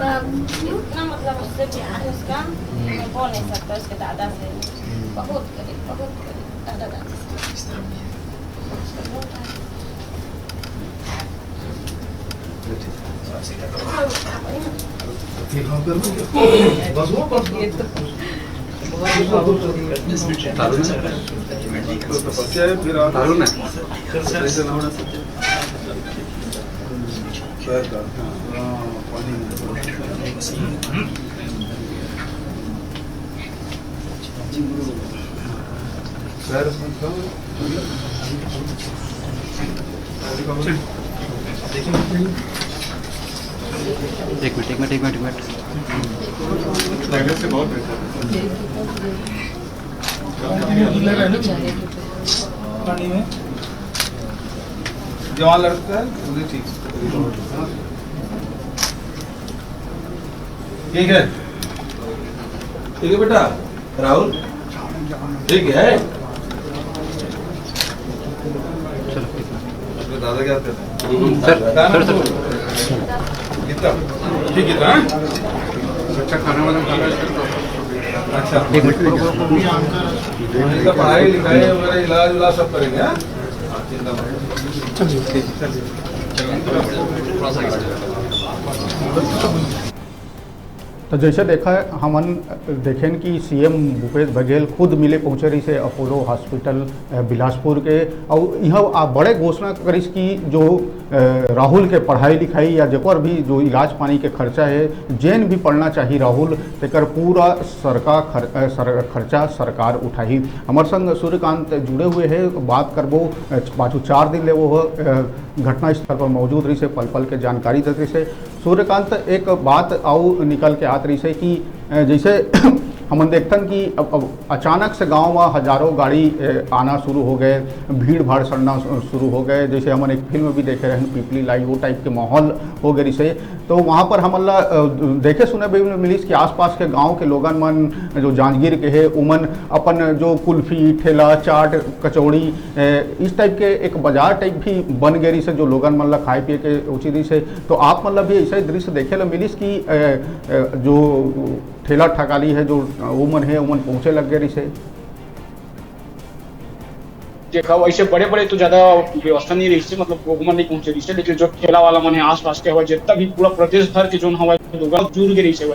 बाबू। इतना मतलब उससे प्यार है उसका, मैं बोल नहीं सकता उसके दादा से। बहुत करीब, बहुत करीब दादा दादी से। एक मिनट, एक मिनट, एक मिनट, एक मिनट। पहले से बहुत बेहतर है। पानी में जवान लड़का है, उन्हें ठीक। ठीक है, ठीक है बेटा। राहुल, ठीक है। अपने दादा क्या करते हैं? Sir, sir, sir. कितना? ठीक, कितना? अच्छा, खाना वाना खा रहे हैं? अच्छा। एक मिनट। इनका पढ़ाई लिखाई वगैरह, इलाज उलाज सब करेंगे, हाँ? चिंता मत करो। चलिए, ठीक है। तो जैसे देखा, हमन देखेन कि सीएम भूपेश बघेल खुद मिले पहुंचे रहिसे अपोलो हॉस्पिटल, अ, बिलासपुर के, अउ इहाँ आ बड़े घोषणा करिस कि जो, अ, राहुल के पढ़ाई लिखाई या जेकर भी जो इलाज पानी के खर्चा है, जेन भी पढ़ना चाही राहुल, तेकर पूरा सरका खर-, अ, सर-, खर्चा सरकार उठाही। हमर संग सूर्यकांत जुड़े हुए हैं, बात करबो, अ, पाछू चार दिन ले वो, अ, घटना स्थल पर मौजूद रहिसे, पल पल के जानकारी देत रहिसे। सूर्यकांत, एक बात अउ निकल के आत रहिसे कि, अ, जैसे हमन देखथन कि अब, अब अचानक से गांव म हजारों गाड़ी, अ, आना शुरू हो गए, भीड़ भाड़ सड़ना शु-, शुरू हो गए। जैसे हमन एक फिल्म भी देखे रहन, पीपली लाई, वो टाइप के माहौल हो गए रहिसे। तो वहाँ पर हमन ला, अ, देखे सुने भी मिलिस कि आसपास के गांव के लोगन मन, जो जांजगीर के हे, उमन अपन जो कुल्फी, ठेला, चाट, कचौड़ी, अ, इस टाइप के एक बाजार टाइप भी बन गए रहिसे, जो लोगन मन ला खाए पिए के उचित रहिसे। तो आप मन ला भी ऐसा ही दृश्य देखे ला मिलिस कि, अ, अ, जो ठेला ठकाली है, जो, अ, उमन है, उमन पहुँचे लग गए रहिसे? देखा, वैसे बड़े-बड़े तो ज्यादा व्यवस्था नहीं रहिसे, मतलब, वो मन नहीं पहुंचे रहिसे, लेकिन जो ठेला वाला मन है, आसपास के हवय, जितना भी पूरा प्रदेश भर के जोन हवय, लोगन जुड़ गए रहिसे हवय।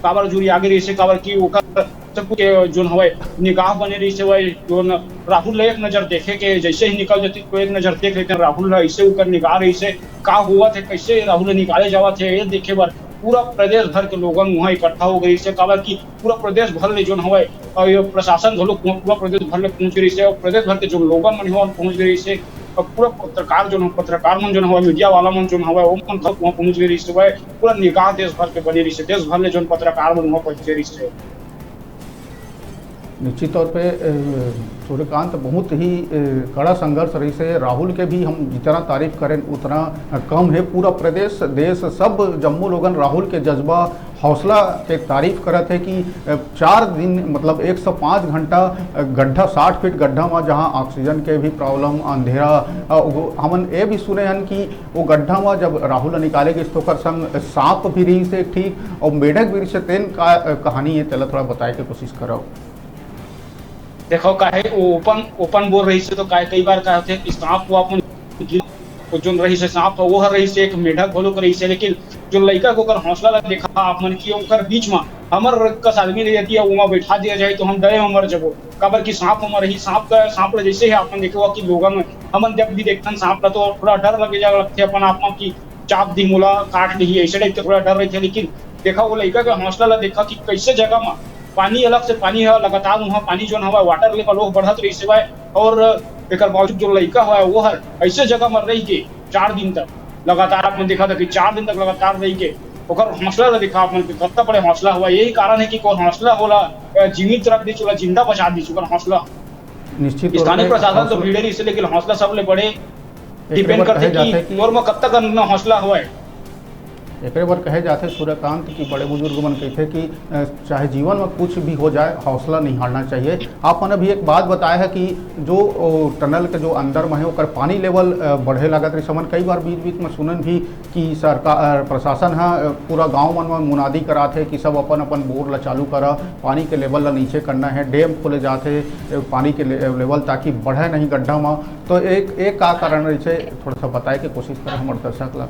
काबर जुड़ आगे रहिसे, काबर कि ओकर सब के जोन हवय, निगाह बने रहिसे हवय, जोन राहुल ला एक नजर देखे के, जैसे ही निकल जतिस, तो एक नजर देख लेते हैं राहुल ला, ऐसे ओकर निगाह रहिसे, का होवत है, कैसे राहुल ला निकाले जावत है, ये देखे बर पूरा प्रदेश भर के लोगन वहाँ इकट्ठा हो गए रहिसे, काबर कि पूरा प्रदेश भर ले जोन हवय, अउ ये प्रशासन घलो पूरा, पूरा प्रदेश भर ले पहुंच गए रहिसे, अउ प्रदेश भर के जोन लोगन मन हे, वहाँ पहुंच गए रहिसे, अउ पूरा पत्रकार जोन, पत्रकार मन जोन हवय, मीडिया वाला मन जोन हवय, वो मन घलो वहाँ पहुंच गए रहिसे, वह पूरा निगाह देश भर के बने रहिसे, देश भर ले जोन पत्रकार मन वहाँ पहुंचे रहिसे। निश्चित तौर पे, अ, सूर्यकांत, बहुत ही, अ, कड़ा संघर्ष रहिसे। राहुल के भी हम जितना तारीफ करें उतना, अ, कम है। पूरा प्रदेश, देश, सब जम्मो लोगन राहुल के जज्बा, हौसला के तारीफ करत है कि, अ, चार दिन, मतलब एक सौ पाँच घंटा, अ, गड्ढा, साठ फीट गड्ढा में, जहां ऑक्सीजन के भी प्रॉब्लम, अंधेरा, अ, वो हमन ये भी सुने हन कि वो गड्ढा में जब राहुल निकाले गए तो ओकर संग सांप भी रहिसे एक ठी, और मेढक भी रहिसे। तेन का, अ, कहानी है, तेला थोड़ा बताए के कोशिश करव। देखो, काहे वो ओपन, ओपन बोर रहिसे, तो काहे कई बार का होथे कि सांप वो अपन, वो जोन रहिसे सांप, वो हर रहिसे, एक मेढक घलो के रहिसे, लेकिन जो लइका के ओकर हौसला ला देखा आप मन, कि ओकर बीच में हमर कस आदमी रह जाती है, ओमा बैठा दिया जाए, तो हम डरे में मर जबो, काबर कि सांप ओमा रही। सांप का, सांप ला जैसे ही आप मन देखे हो कि लोगन, हमन जब भी देखथन सांप ला, तो थोड़ा डर लगे जा लगथे अपन आप मा कि चाप दी मोला, काट ली, ऐसे टाइप के थोड़ा डर रहिथे। लेकिन देखा, वो लइका के हौसला ला देखा कि कैसे जगह मा पानी अलग से, पानी ह लगातार वहाँ पानी जोन हवय, वाटर लेवल वो बढ़त रहिस हवय। और एकर बावजूद जो लइका हवय वो हर ऐसे जगह म रह के चार दिन तक लगातार, आपने देखा था कि चार दिन तक लगातार रह के ओकर हौसला ला देखा, आपने कत्ता बड़े हौसला हवय। यही कारण है कि ओकर हौसला होला, अ, जीवित रख दीच, ओला जिंदा बचा दीच, ओकर हौसला। निश्चित तौर स्थानीय पे प्रशासन तो हौसला भीड़े रहिस, लेकिन हौसला सबले बड़े एकरे डिपेंड बर करथे कहे कि जाथे कि तोर म कब तक अपना हौसला हवय। एकरे बर कहे जाथे सूर्यकांत कि बड़े बुजुर्ग मन कहिथे कि, अ, चाहे जीवन में कुछ भी हो जाए, हौसला नहीं हारना चाहिए। आप मन अभी एक बात बताए है कि जो, ओ, टनल के जो अंदर में है, ओकर पानी लेवल, अ, बढ़े लागत रहिस। हमन कई बार बीच-बीच में सुनन भी कि सरकार, अ, प्रशासन ह, अ, पूरा गांव मन में मुनादी करात हे कि सब अपन-अपन बोर ला चालू करा, पानी के लेवल ला नीचे करना है, डैम खोले जात हे, अ, पानी के ले-, लेवल ताकि बढ़े नहीं गड्ढा में। तो एक, एक का कारण रहिथे, थोड़ा सा बताए के कोशिश करें हमर दर्शक ला।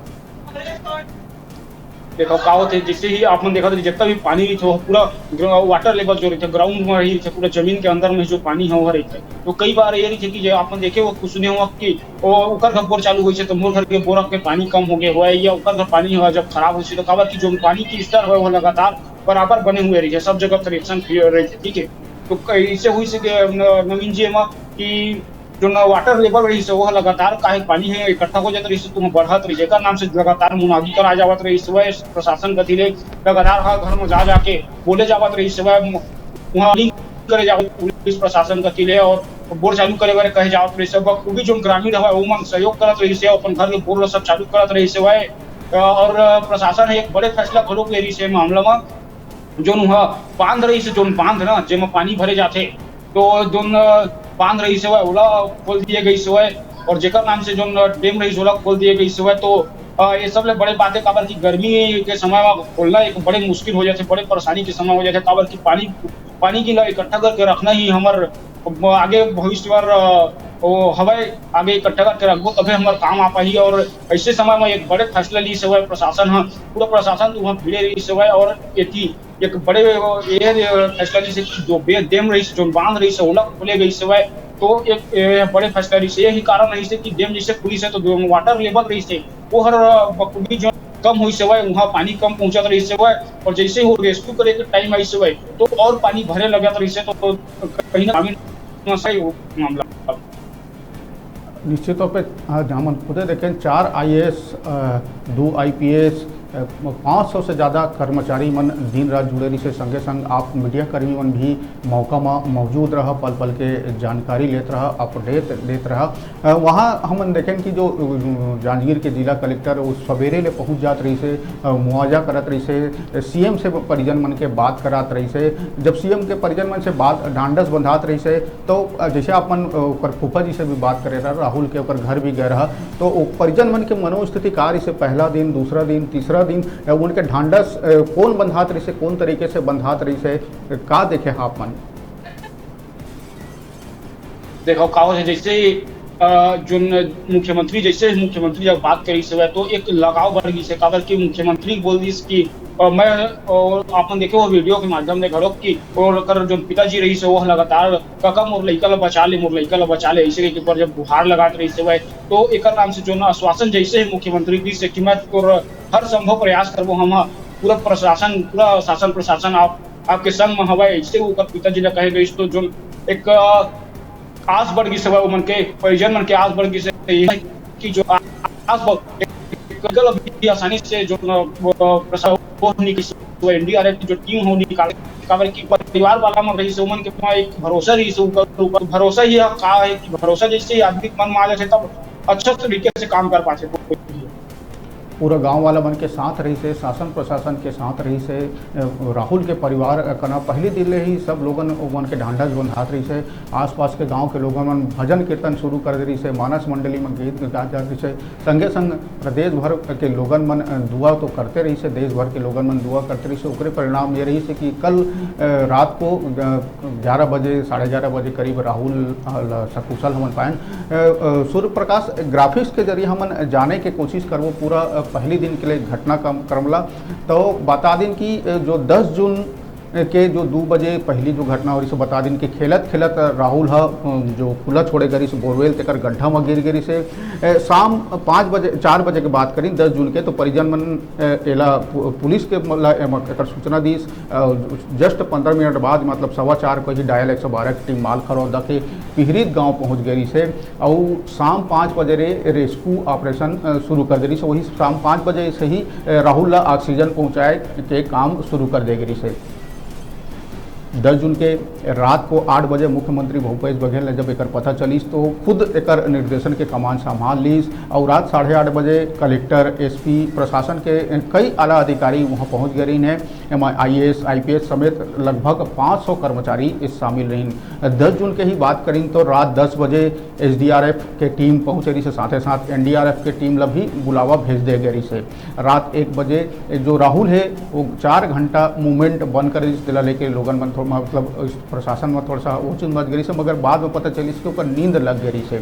देखो का होथे, जैसे ही आप मन देखत रही, जितना भी पानी रहिथे, वो पूरा ग्रा-, वाटर लेवल जो रहिथे, ग्राउंड में ही रहिथे, पूरा जमीन के अंदर में जो पानी है, वो रहिथे। तो कई बार ये रहिथे कि जे आप मन देखे हो, कुछ सुने हो कि ओ, ओकर घर बोर चालू होइसे, तो मोर घर के बोर के पानी कम हो गए हुआ है, या ओकर घर पानी हुआ जब खराब होइसे, तो काबर कि जो पानी की स्तर है, वो लगातार बराबर बने हुए रहिथे, सब जगह कनेक्शन रहिथे, ठीक है। तो कैसे हुई से कि न-, नवीन जी, एमा कि जो न वाटर लेवल रहिस हे, वो लगातार काहे पानी हे इकट्ठा हो जात रहिस हे, तुम बढ़त रहिस हे, एकर नाम से लगातार मुनादी करा जावत रहिस हे, प्रशासन कति ले लगातार हर घर में जा जाके बोले जावत रहिस हे, वहाँ लिंक करे जावत पुलिस प्रशासन कति ले और बोर चालू करे बर कहे जावत रहिस हे। बखूबी जो ग्रामीण हवय, वो मन सहयोग करत रहिस हे, अपन घर के बोर ल सब चालू करत रहिस हे। अ, और प्रशासन ह एक बड़े फैसला घलोक ले रहिस हे मामला में, जोन ह बांध रहिस हे, जोन बांध ना, जेमा पानी भरे जाथे, तो जोन बांध रहिस हे, ओला खोल दिए गइस हे, और जेकर नाम से जोन डैम रहिस, ओला खोल दिए गइस हे। तो, अ, ये सब ले बड़े बात हे, काबर कि गर्मी के समय में खोलना एक बड़े मुश्किल हो जाथे, बड़े परेशानी के समय हो जाथे, काबर कि पानी, पानी की ला इकट्ठा करके रखना ही हमर आगे भविष्य बर, अ, वो हवय, आगे इकट्ठा करके रखबो, तभे हमर काम आ पाही। और ऐसे समय में एक बड़े फैसला ली से हवय प्रशासन ह, पूरा प्रशासन तो वहाँ भिड़े रही से हवय, और एती एक बड़े, ये फैसला ली से कि जो बे-, डैम रही से, जो बांध रही से, ओला खोले गई से हवय। तो एक, ए, बड़े फैसला रही से, यही कारण रही से कि डैम जैसे खुली से तो जो वाटर लेवल रही से, वो हर, अ, बखूबी जो कम हुई से हवय, वहाँ पानी कम पहुँचत रही से हवय, और जैसे ही वो रेस्क्यू करे के टाइम आई से हवय, तो और पानी भरे लगत रही से, तो कहीं ना कहीं समस्या ही हो मामला। निश्चित तौर पे, हाँ, हमन खुदे देखें, चार आईएएस, अ, दो आईपीएस, अ, पाँच सौ से ज़्यादा कर्मचारी मन दिन रात जुड़े रहिसे। संगे संग आप मीडिया कर्मी मन भी मौका म मौजूद रहा, पल पल के जानकारी लेत रहा, अपडेट देत रहा। अ, वहाँ हमन देखें कि जो, अ, जांजगीर के जिला कलेक्टर, वो सवेरे ले पहुँच जात रहिसे, अ, मुआवजा करत रहिसे, सीएम से परिजन मन के बात करात रहिसे। जब सीएम के परिजन मन से बात, ढांढस बंधात रहिसे, तो, अ, जैसे आप मन, अ, ओकर फूफा जी से भी बात करे रहा, राहुल के ओकर घर भी गए रहा, तो ओ परिजन मन के मनोस्थिति का रहिसे, पहला दिन, दूसरा दिन, तीसरा दिन, अ, उनके ढांढस, अ, कौन बंधात रहिसे, कौन तरीके से बंधात रहिसे, अ, का देखे आप मन? देखो, का होथे, जैसे ही, अ, जोन मुख्यमंत्री, जैसे ही मुख्यमंत्री जब बात करिस हवय, तो एक लगाव बढ़ गिस हे, काबर कि मुख्यमंत्री बोल दिस कि, अ, मैं, अ, आप मन देखे हो वीडियो के माध्यम ले घलो कि ओकर जोन पिताजी रहिस हे, वो लगातार, "काका, मोर लइका ला बचा ले, मोर लइका ला बचा ले," ऐसे करके पर जब गुहार लगात रहिस हवय, तो एकर नाम से जोन आश्वासन जैसे ही मुख्यमंत्री दिस हे कि मैं तोर हर संभव प्रयास करबो, हम ह पूरा प्रशासन, पूरा शासन प्रशासन आप, आपके संग में हवय, ऐसे ओकर पिताजी ला कहे गइस, तो जोन एक, अ, आस बढ़ गिस हवय, ओमन के परिजन मन के आस बढ़ गिस हे, ये कि जो आस बढ़, गल अभी आसानी से जो, अ, प्रसा-, वो निकल, वो एनडीआरएफ की जो टीम हो निकाल, काबर कि परिवार वाला मन रहिस हे, ओमन के ऊपर एक भरोसा रहिस हे, ऊपर, ऊपर भरोसा ही का है कि भरोसा जैसे ही आदमी के मन में आ जाथे, तब अच्छा तरीके से काम कर पाथे। पूरा गांव वाला मन के साथ रहिसे, शासन प्रशासन के साथ रहिसे, अ, राहुल के परिवार कना पहली दिन ले ही सब लोगन ओमन के ढांढस बंधात रहिसे। आसपास के गांव के लोगन मन भजन कीर्तन शुरू कर दे रहिसे, मानस मंडली में गीत गात जात रहिसे। संगे संग प्रदेश भर के लोगन मन, अ, दुआ तो करते रहिसे, देश भर के लोगन मन दुआ करते रहिसे। ओकरे परिणाम ये रहिसे कि कल, अ, रात को, अ, ग्यारह बजे, साढ़े ग्यारह बजे करीब राहुल, अ, ल-, सकुशल हमन पायन। अ, अ, सूर्य प्रकाश, ग्राफिक्स के जरिए हमन जाने के कोशिश करबो पूरा, अ, पहली दिन के लिए घटनाक्रम ला। तो बता दिन कि, अ, जो दस जून के जो दू बजे पहली जो घटना होइस, बता दिन कि खेलत खेलत राहुल ह, अ, जो खुला छोड़े गे रिहिस बोरवेल, तेकर गड्ढा म गिर गे रिहिस। ए, शाम पाँच बजे, चार बजे के बात करिन, दस जून के, तो परिजन मन, ए, एला पु-, पुलिस के म-, ला, एमा, एकर सूचना दिस। अ, just पंद्रह मिनट बाद, मतलब सवा चार को ही डायल एक सौ बारह की टीम मालखरौदा के पिहरीत गांव पहुंच गे रिहिस हे। अउ शाम पाँच बजे ले रेस्क्यू ऑपरेशन, अ, शुरू कर दे रिहिस हे। वही शाम पाँच बजे से ही, अ, राहुल ला ऑक्सीजन पहुंचाए के काम शुरू कर दे गे रिहिस हे। दस जून के रात को आठ बजे मुख्यमंत्री भूपेश बघेल ने जब एकर पता चलिस, तो खुद एकर निर्देशन के कमान संभाल लिस। और रात साढ़े आठ बजे कलेक्टर, एसपी, प्रशासन के कई आला अधिकारी वहां पहुंच गए रहिन हे। एमा आईएएस, आईपीएस समेत लगभग पाँच सौ कर्मचारी इस शामिल रहिन। दस जून के ही बात करिन, तो रात दस बजे एसडीआरएफ के टीम पहुंचे रहिस हे, साथे साथ एनडीआरएफ के टीम ला भी बुलावा भेज दे गए रहिस हे। रात एक बजे जो राहुल हे, वो चार घंटा मूवमेंट बंद कर दिस, तेला लेके लोगन मन थोड़ा, मतलब, प्रशासन में थोड़ा सा वो चीज मच गई से, मगर बाद में पता चलिस कि ओकर नींद लग गई से।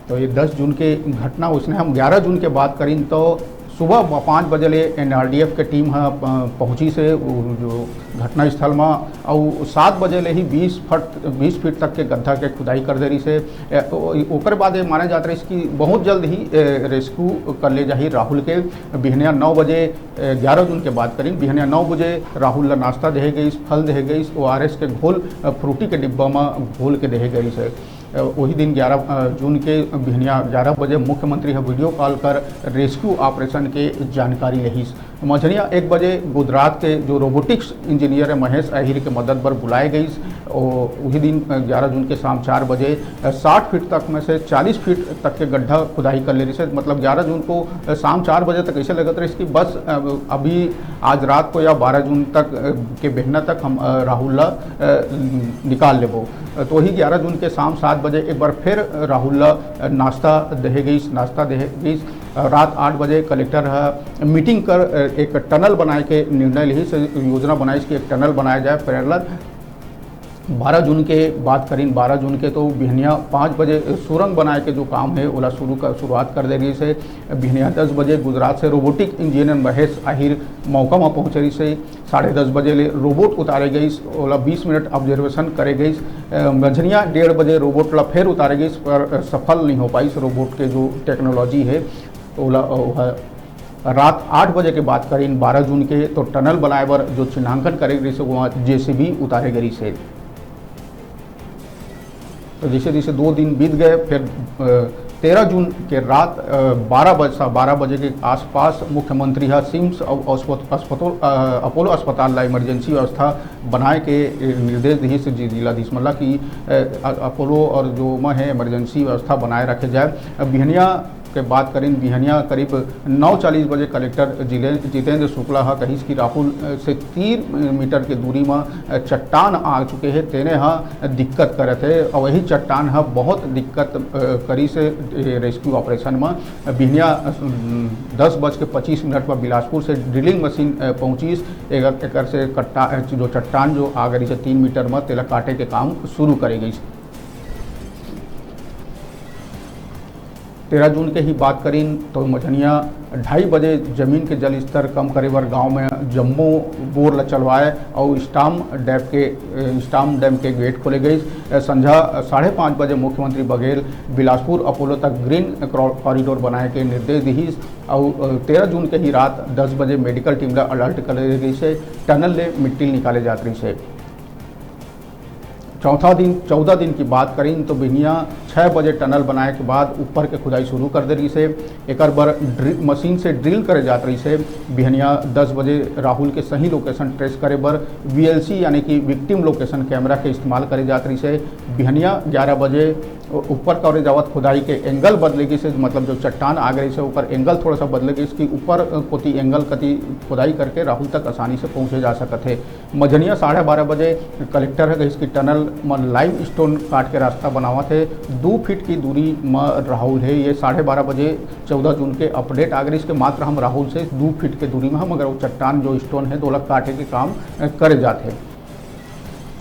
तो ये दस जून के घटना। उसने हम ग्यारह जून के बात करिन, तो सुबह पाँच बजे ले एनडीआरएफ के टीम ह, अ, पहुंचिस हे वो जो घटनास्थल म, अउ सात बजे ले ही बीस फट, बीस फीट तक के गड्ढा के खुदाई कर दे रिहिस हे। ए, ओ-, ओकर बाद ये माने जात रहिस कि बहुत जल्द ही, ए, रेस्क्यू कर ले जाही राहुल के। बिहनिया नौ बजे, ए, ग्यारह जून के बात करिन, बिहनिया नौ बजे राहुल ला नाश्ता देहे गइस, फल देहे गइस, ओआरएस के घोल, अ, फ्रूटी के डिब्बा म घोल के देहे गइस हे। अ, वही दिन ग्यारह, अ, जून के बिहनिया ग्यारह बजे मुख्यमंत्री ह वीडियो कॉल कर रेस्क्यू ऑपरेशन के जानकारी लेहिस। मझनिया एक बजे गुजरात के जो रोबोटिक्स इंजीनियर है महेश आहिर के मदद बर बुलाए गइस। ओ, वही दिन, अ, ग्यारह जून के शाम चार बजे, अ, साठ फीट तक में से चालीस फीट तक के गड्ढा खुदाई कर ले रहिस हे। मतलब ग्यारह जून को, अ, शाम चार बजे तक ऐसे लगत रहिस कि बस, अ, अभी आज रात को या बारह जून तक, अ, के बिहनिया तक हम, अ, राहुल ला, अ, निकाल लेबो। अ, तो वही ग्यारह जून के शाम सात बजे एक बार फिर राहुल ला, अ, नाश्ता देहे गइस, नाश्ता देहे गइस। अ, रात आठ बजे कलेक्टर ह मीटिंग कर, अ, एक टनल बनाए के निर्णय लिहिस, योजना बनाइस कि एक टनल बनाया जाए पैरेलल। बारह जून के बात करिन, बारह जून के तो बिहनिया पाँच बजे सुरंग बनाए के जो काम है, ओला शुरू कर, शुरुआत कर दे रहिस हे। बिहनिया दस बजे गुजरात से रोबोटिक इंजीनियर महेश आहिर मौका म पहुंचे रहिस हे। साढ़े दस बजे ले रोबोट उतारे गइस, ओला बीस मिनट ऑब्जर्वेशन करे गइस। अ, मझनिया डेढ़ बजे रोबोट ला फेर उतारे गइस, पर, अ, सफल नहीं हो पाइस रोबोट के जो टेक्नोलॉजी है, ओला, ओह, रात आठ बजे के बात करिन, बारह जून के, तो टनल बनाए बर जो चिन्हांकन करे गइस, वहाँ जेसीबी उतारे गइस हे। तो जैसे जैसे दो दिन बीत गए, फिर, अ, तेरह जून के रात, अ, बारह बज-, बारह बजे के आसपास मुख्यमंत्री ह सिम्स अउ अस्पत-, अस्पताल, अ, अपोलो अस्पताल ला इमरजेंसी व्यवस्था बनाए के, अ, निर्देश दिहिस जि-, जिलाधीश मन ला कि, अ, अ-, अपोलो और जो म है इमरजेंसी व्यवस्था बनाए रखे जाए। अब बिहनिया के बात करिन, बिहनिया करीब नौ चालीस बजे कलेक्टर जिले-, जितेंद्र शुक्ला ह कहिस कि राहुल, अ, से तीन मीटर के दूरी म, अ, चट्टान आ चुके हे, तेने ह दिक्कत करत हे। अउ वही चट्टान ह बहुत दिक्कत, अ, करिस हे, ए, रेस्क्यू ऑपरेशन म। बिहनिया, अ, दस बज के पच्चीस मिनट म बिलासपुर से ड्रिलिंग मशीन, अ, पहुंचिस। एकर, एकर से कट्टा-, अ, जो चट्टान जो आ गई से तीन मीटर म, तेला काटे के काम शुरू करे गइस। तेरह जून के ही बात करिन तो मझनिया ढाई बजे जमीन के जल स्तर कम करे बर गांव में जम्मो बोर ल चलवाए अउ स्टाम डैम के, अ, स्टाम डैम के गेट खोले गइस। अ, संझा साढ़े पाँच बजे मुख्यमंत्री बघेल बिलासपुर अपोलो तक ग्रीन क्रॉ-, कॉरिडोर बनाए के निर्देश दिहिस अउ, अ, तेरह जून के ही रात दस बजे मेडिकल टीम ल अलर्ट कर दे गइस हे टनल ले मिट्टी निकाले जात रहिस हे। चौथा दिन, चौदह दिन की बात करिन तो बिहनिया छः बजे टनल बनाए के बाद ऊपर के खुदाई शुरू कर दे रहिस हे। एकर बर ड्रि-, मशीन से ड्रिल करे जात रहिस हे। बिहनिया दस बजे राहुल के सही लोकेशन ट्रेस करे बर वीएलसी यानी कि विक्टिम लोकेशन कैमरा के इस्तेमाल करे जात रहिस हे। बिहनिया ग्यारह बजे ऊपर करे जावत खुदाई के एंगल बदले गिस हे, मतलब जो चट्टान आ गई से ओकर एंगल थोड़ा सा बदले गिस कि ऊपर कोती एंगल कती खुदाई करके राहुल तक आसानी से पहुंचे जा सकत हे। मझनिया साढ़े बारह बजे कलेक्टर ह कहिस कि टनल म लाइमस्टोन काट के रास्ता बनावत हे, दू फीट की दूरी म राहुल हे। ये साढ़े बारह बजे चौदह जून के अपडेट आ गइस के मात्र हम राहुल से दू फीट के दूरी म हन, मगर वो चट्टान जो स्टोन हे, ओला काटे के काम, अ, करे जात हे।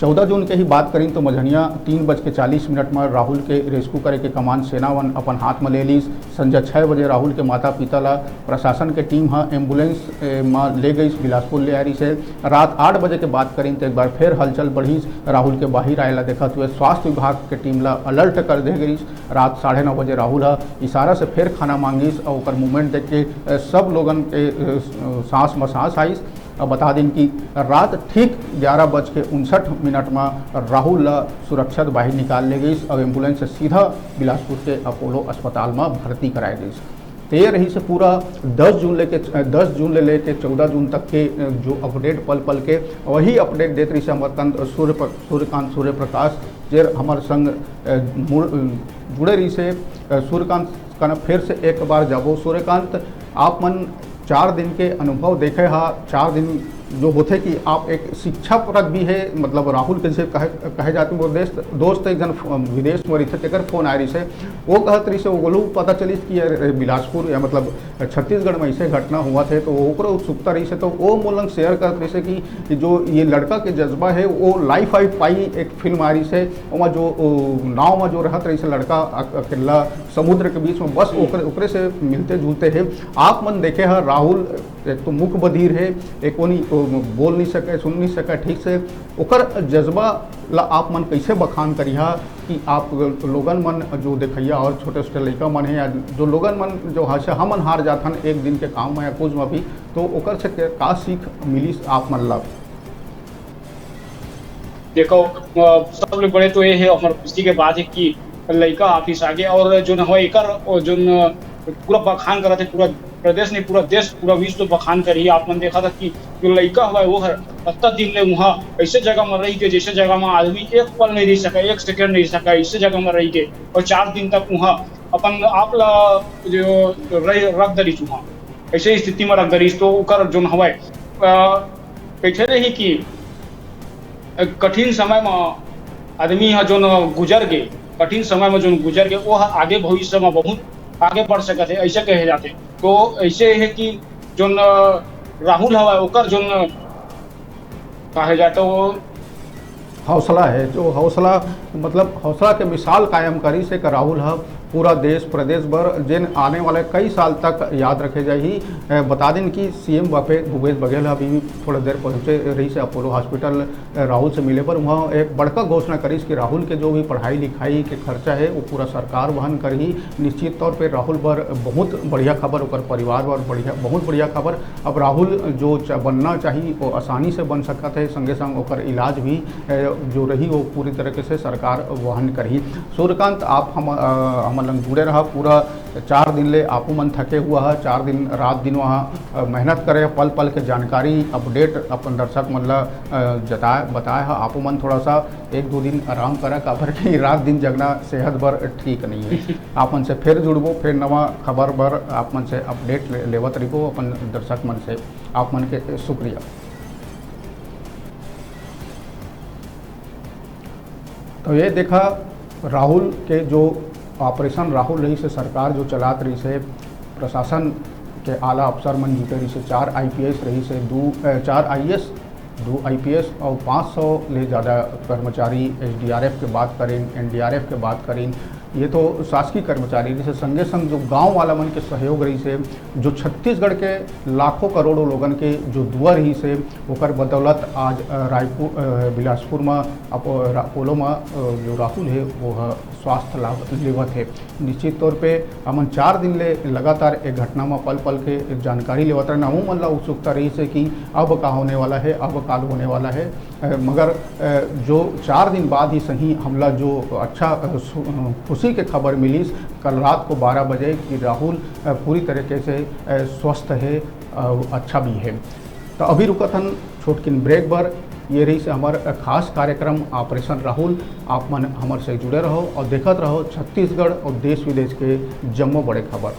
चौदह जून के ही बात करिन तो मझनिया तीन बज के चालीस मिनट म राहुल के रेस्क्यू करे के कमान सेना मन अपन हाथ म ले लीस। संझा छह बजे राहुल के माता पिता ला प्रशासन के टीम ह एम्बुलेंस, ए, म ले गईस, बिलासपुर ले आए रहिस हे। रात आठ बजे के बात करिन तो एक बार फिर हलचल बढ़िस। राहुल के बाहिर आए ला देखत हुए स्वास्थ्य विभाग के टीम ला अलर्ट कर दे गईस। रात साढ़े नौ बजे राहुल ह इशारा से फिर खाना मांगिस और ओकर मूवमेंट देख के, ए, सब लोगन के, ए, सांस म सांस आइस। अब बता दिन कि रात ठीक ग्यारह बज के उनसठ मिनट म राहुल ल सुरक्षित बाहिर निकाल ले गईस और एम्बुलेंस से सीधा बिलासपुर के अपोलो अस्पताल म भर्ती कराए गईस। तो ये रहिस पूरा दस जून लेके, दस जून ले लेके चौदह जून तक के जो अपडेट पल पल के, वही अपडेट देत रहिस अमरकांत सूर्य प्र-, सूर्यकांत सूर्य प्रकाश, जे हमर संग, अ, मुड़-, जुड़े रहिस हे। अ, सूर्यकांत कना फिर से एक बार जाबो। सूर्यकांत, आप मन चार दिन के अनुभव देखे हा, चार दिन जो होथे कि आप एक शिक्षापरक भी हे, मतलब राहुल के जैसे कहे, कहे जाते वो देश, दोस्त एक जन फ-, विदेश में रहिथे, तेकर फोन आए रहिस हे। वो कहत रहिस हे, वो पता चलिस कि यार, बिलासपुर या मतलब छत्तीसगढ़ में ऐसे घटना हुआ थे, तो ओकरो उत्सुकता रहिस हे, तो वो मोर लंग शेयर करत रहिस हे कि, कि जो ये लड़का के जज्बा हे, वो लाइफ आई पाई एक फिल्म आ रहिस हे, ओमा जो, ओ, नाव में जो रहत रहिस हे लड़का अक-, अकेला समुद्र के बीच में, बस ओकरे, ओकरे से मिलते जुलते हे। आप मन देखे ह राहुल एक तो मुख बधिर हे, एक कोनी तो बोल नहीं सके, सुन नहीं सके ठीक से। ओकर जज्बा ला आप मन कैसे बखान करिहा कि आप लोगन मन जो देखइया और छोटे-छोटे लइका मन हे या जो लोगन मन जो हमेशा हमन हार जाथन एक दिन के काम में या कुछ में भी, तो ओकर से के-, का सीख मिलिस आप मन ला? देखो, अ, सबले बड़े तो ये हे, हमर खुशी के बात हे कि लइका ऑफिस आगे और जोन हवय एकर, ओ, जोन, अ, पूरा बखान करत हे, पूरा प्रदेश नहीं, पूरा देश, पूरा विश्व बखान करही। आप मन देखत हव कि जो लइका हवय, वो हर अतना दिन ले उहाँ ऐसे जगह म रहि के, जैसे जगह म आदमी एक पल नहीं रहि सका, एक सेकंड नहीं रहि सका, ऐसे जगह म रहि के, और चार दिन तक उहाँ अपन आप ला जो रह-, रख दरिस उहाँ, ऐसे स्थिति म रख दरिस, तो ओकर जोन हवय, अ, कइसे रही कि कठिन समय म आदमी ह जोन गुजर गे, कठिन समय म जोन गुजर गे, वो ह आगे भविष्य म बहुत आगे बढ़ सकत हे, ऐसे कहे जाथे। तो ऐसे हे कि जोन, अ, राहुल हवय, ओकर जोन, अ, कहे जाथे, वो हौसला हे, जो हौसला, मतलब, हौसला के मिसाल कायम करिस हे राहुल ह पूरा देश, प्रदेश बर, जेन आने वाले कई साल तक याद रखे जाही। अ, बता दिन कि सीएम भूपे-, भूपेश बघेल ह अभी थोड़ा देर पहुँचे रहिस हे अपोलो हॉस्पिटल, अ, राहुल से मिले बर। उहाँ एक बड़का घोषणा करिस कि राहुल के जो भी पढ़ाई लिखाई के खर्चा हे, वो पूरा सरकार वहन करही। निश्चित तौर पे राहुल बर बहुत बढ़िया खबर, ओकर परिवार बर बढ़िया, बहुत बढ़िया खबर। अब राहुल जो च-, बनना चाही, वो आसानी से बन सकत हे, संगे संग ओकर इलाज भी, अ, जो रही, वो पूरी तरीके से सरकार वहन करही। सूर्यकांत, आप हम, अ, हमन लंग जुड़े रहा, पूरा चार दिन ले आपू मन थके हुआ ह, चार दिन रात दिन वहाँ, अ, मेहनत करे, पल पल के जानकारी, अपडेट अपन दर्शक मन ला, अ, जताए, बताए ह। आपू मन थोड़ा सा एक दो दिन आराम करा, काबर कि रात दिन जगना सेहत बर ठीक नहीं है। आप मन से फिर जुड़बो, फिर नवा खबर बर आप मन से अपडेट ले, लेवत रहिबो अपन दर्शक मन से। आप मन के शुक्रिया। तो ये देखा, राहुल के जो ऑपरेशन राहुल रहिस हे, सरकार जो चलात रहिस हे, प्रशासन के आला अफसर मन जुटे रहिस हे, चार आईपीएस रहिस हे, दू, अ, चार आईएएस, दू आईपीएस और पाँच सौ ले ज़्यादा कर्मचारी, एसडीआरएफ के बात करें, एनडीआरएफ के बात करें, ये तो शासकीय कर्मचारी रहिस हे, संगे संग जो गांव वाला मन के सहयोग रहिस हे, जो छत्तीसगढ़ के लाखों करोड़ों लोगन के जो दुआ रहिस हे, ओकर बदौलत आज, अ, रायपुर, अ, बिलासपुर म अप-, रा-, अपोलो म, अ, जो राहुल हे, वो ह स्वास्थ्य लाभ लेवत हे। निश्चित तौर पे हमन चार दिन ले लगातार एक घटना म पल पल के जानकारी लेवत रहन, हमू मन ला उत्सुकता रहिस हे कि अब का होने वाला हे, अब का होने वाला हे। अ, मगर, अ, जो चार दिन बाद ही सही हमला जो अच्छा, अ, सु-, अ, खुशी के खबर मिलिस कल रात को बारह बजे कि राहुल, अ, पूरी तरीके से, अ, स्वस्थ हे, अ, अच्छा भी हे। तो अभी रुकत हन छोटकिन ब्रेक बर। ये रहिस हमर खास कार्यक्रम ऑपरेशन राहुल। आप मन हमर से जुड़े रहो और देखत रहो छत्तीसगढ़ और देश विदेश के जम्मो बड़े खबर।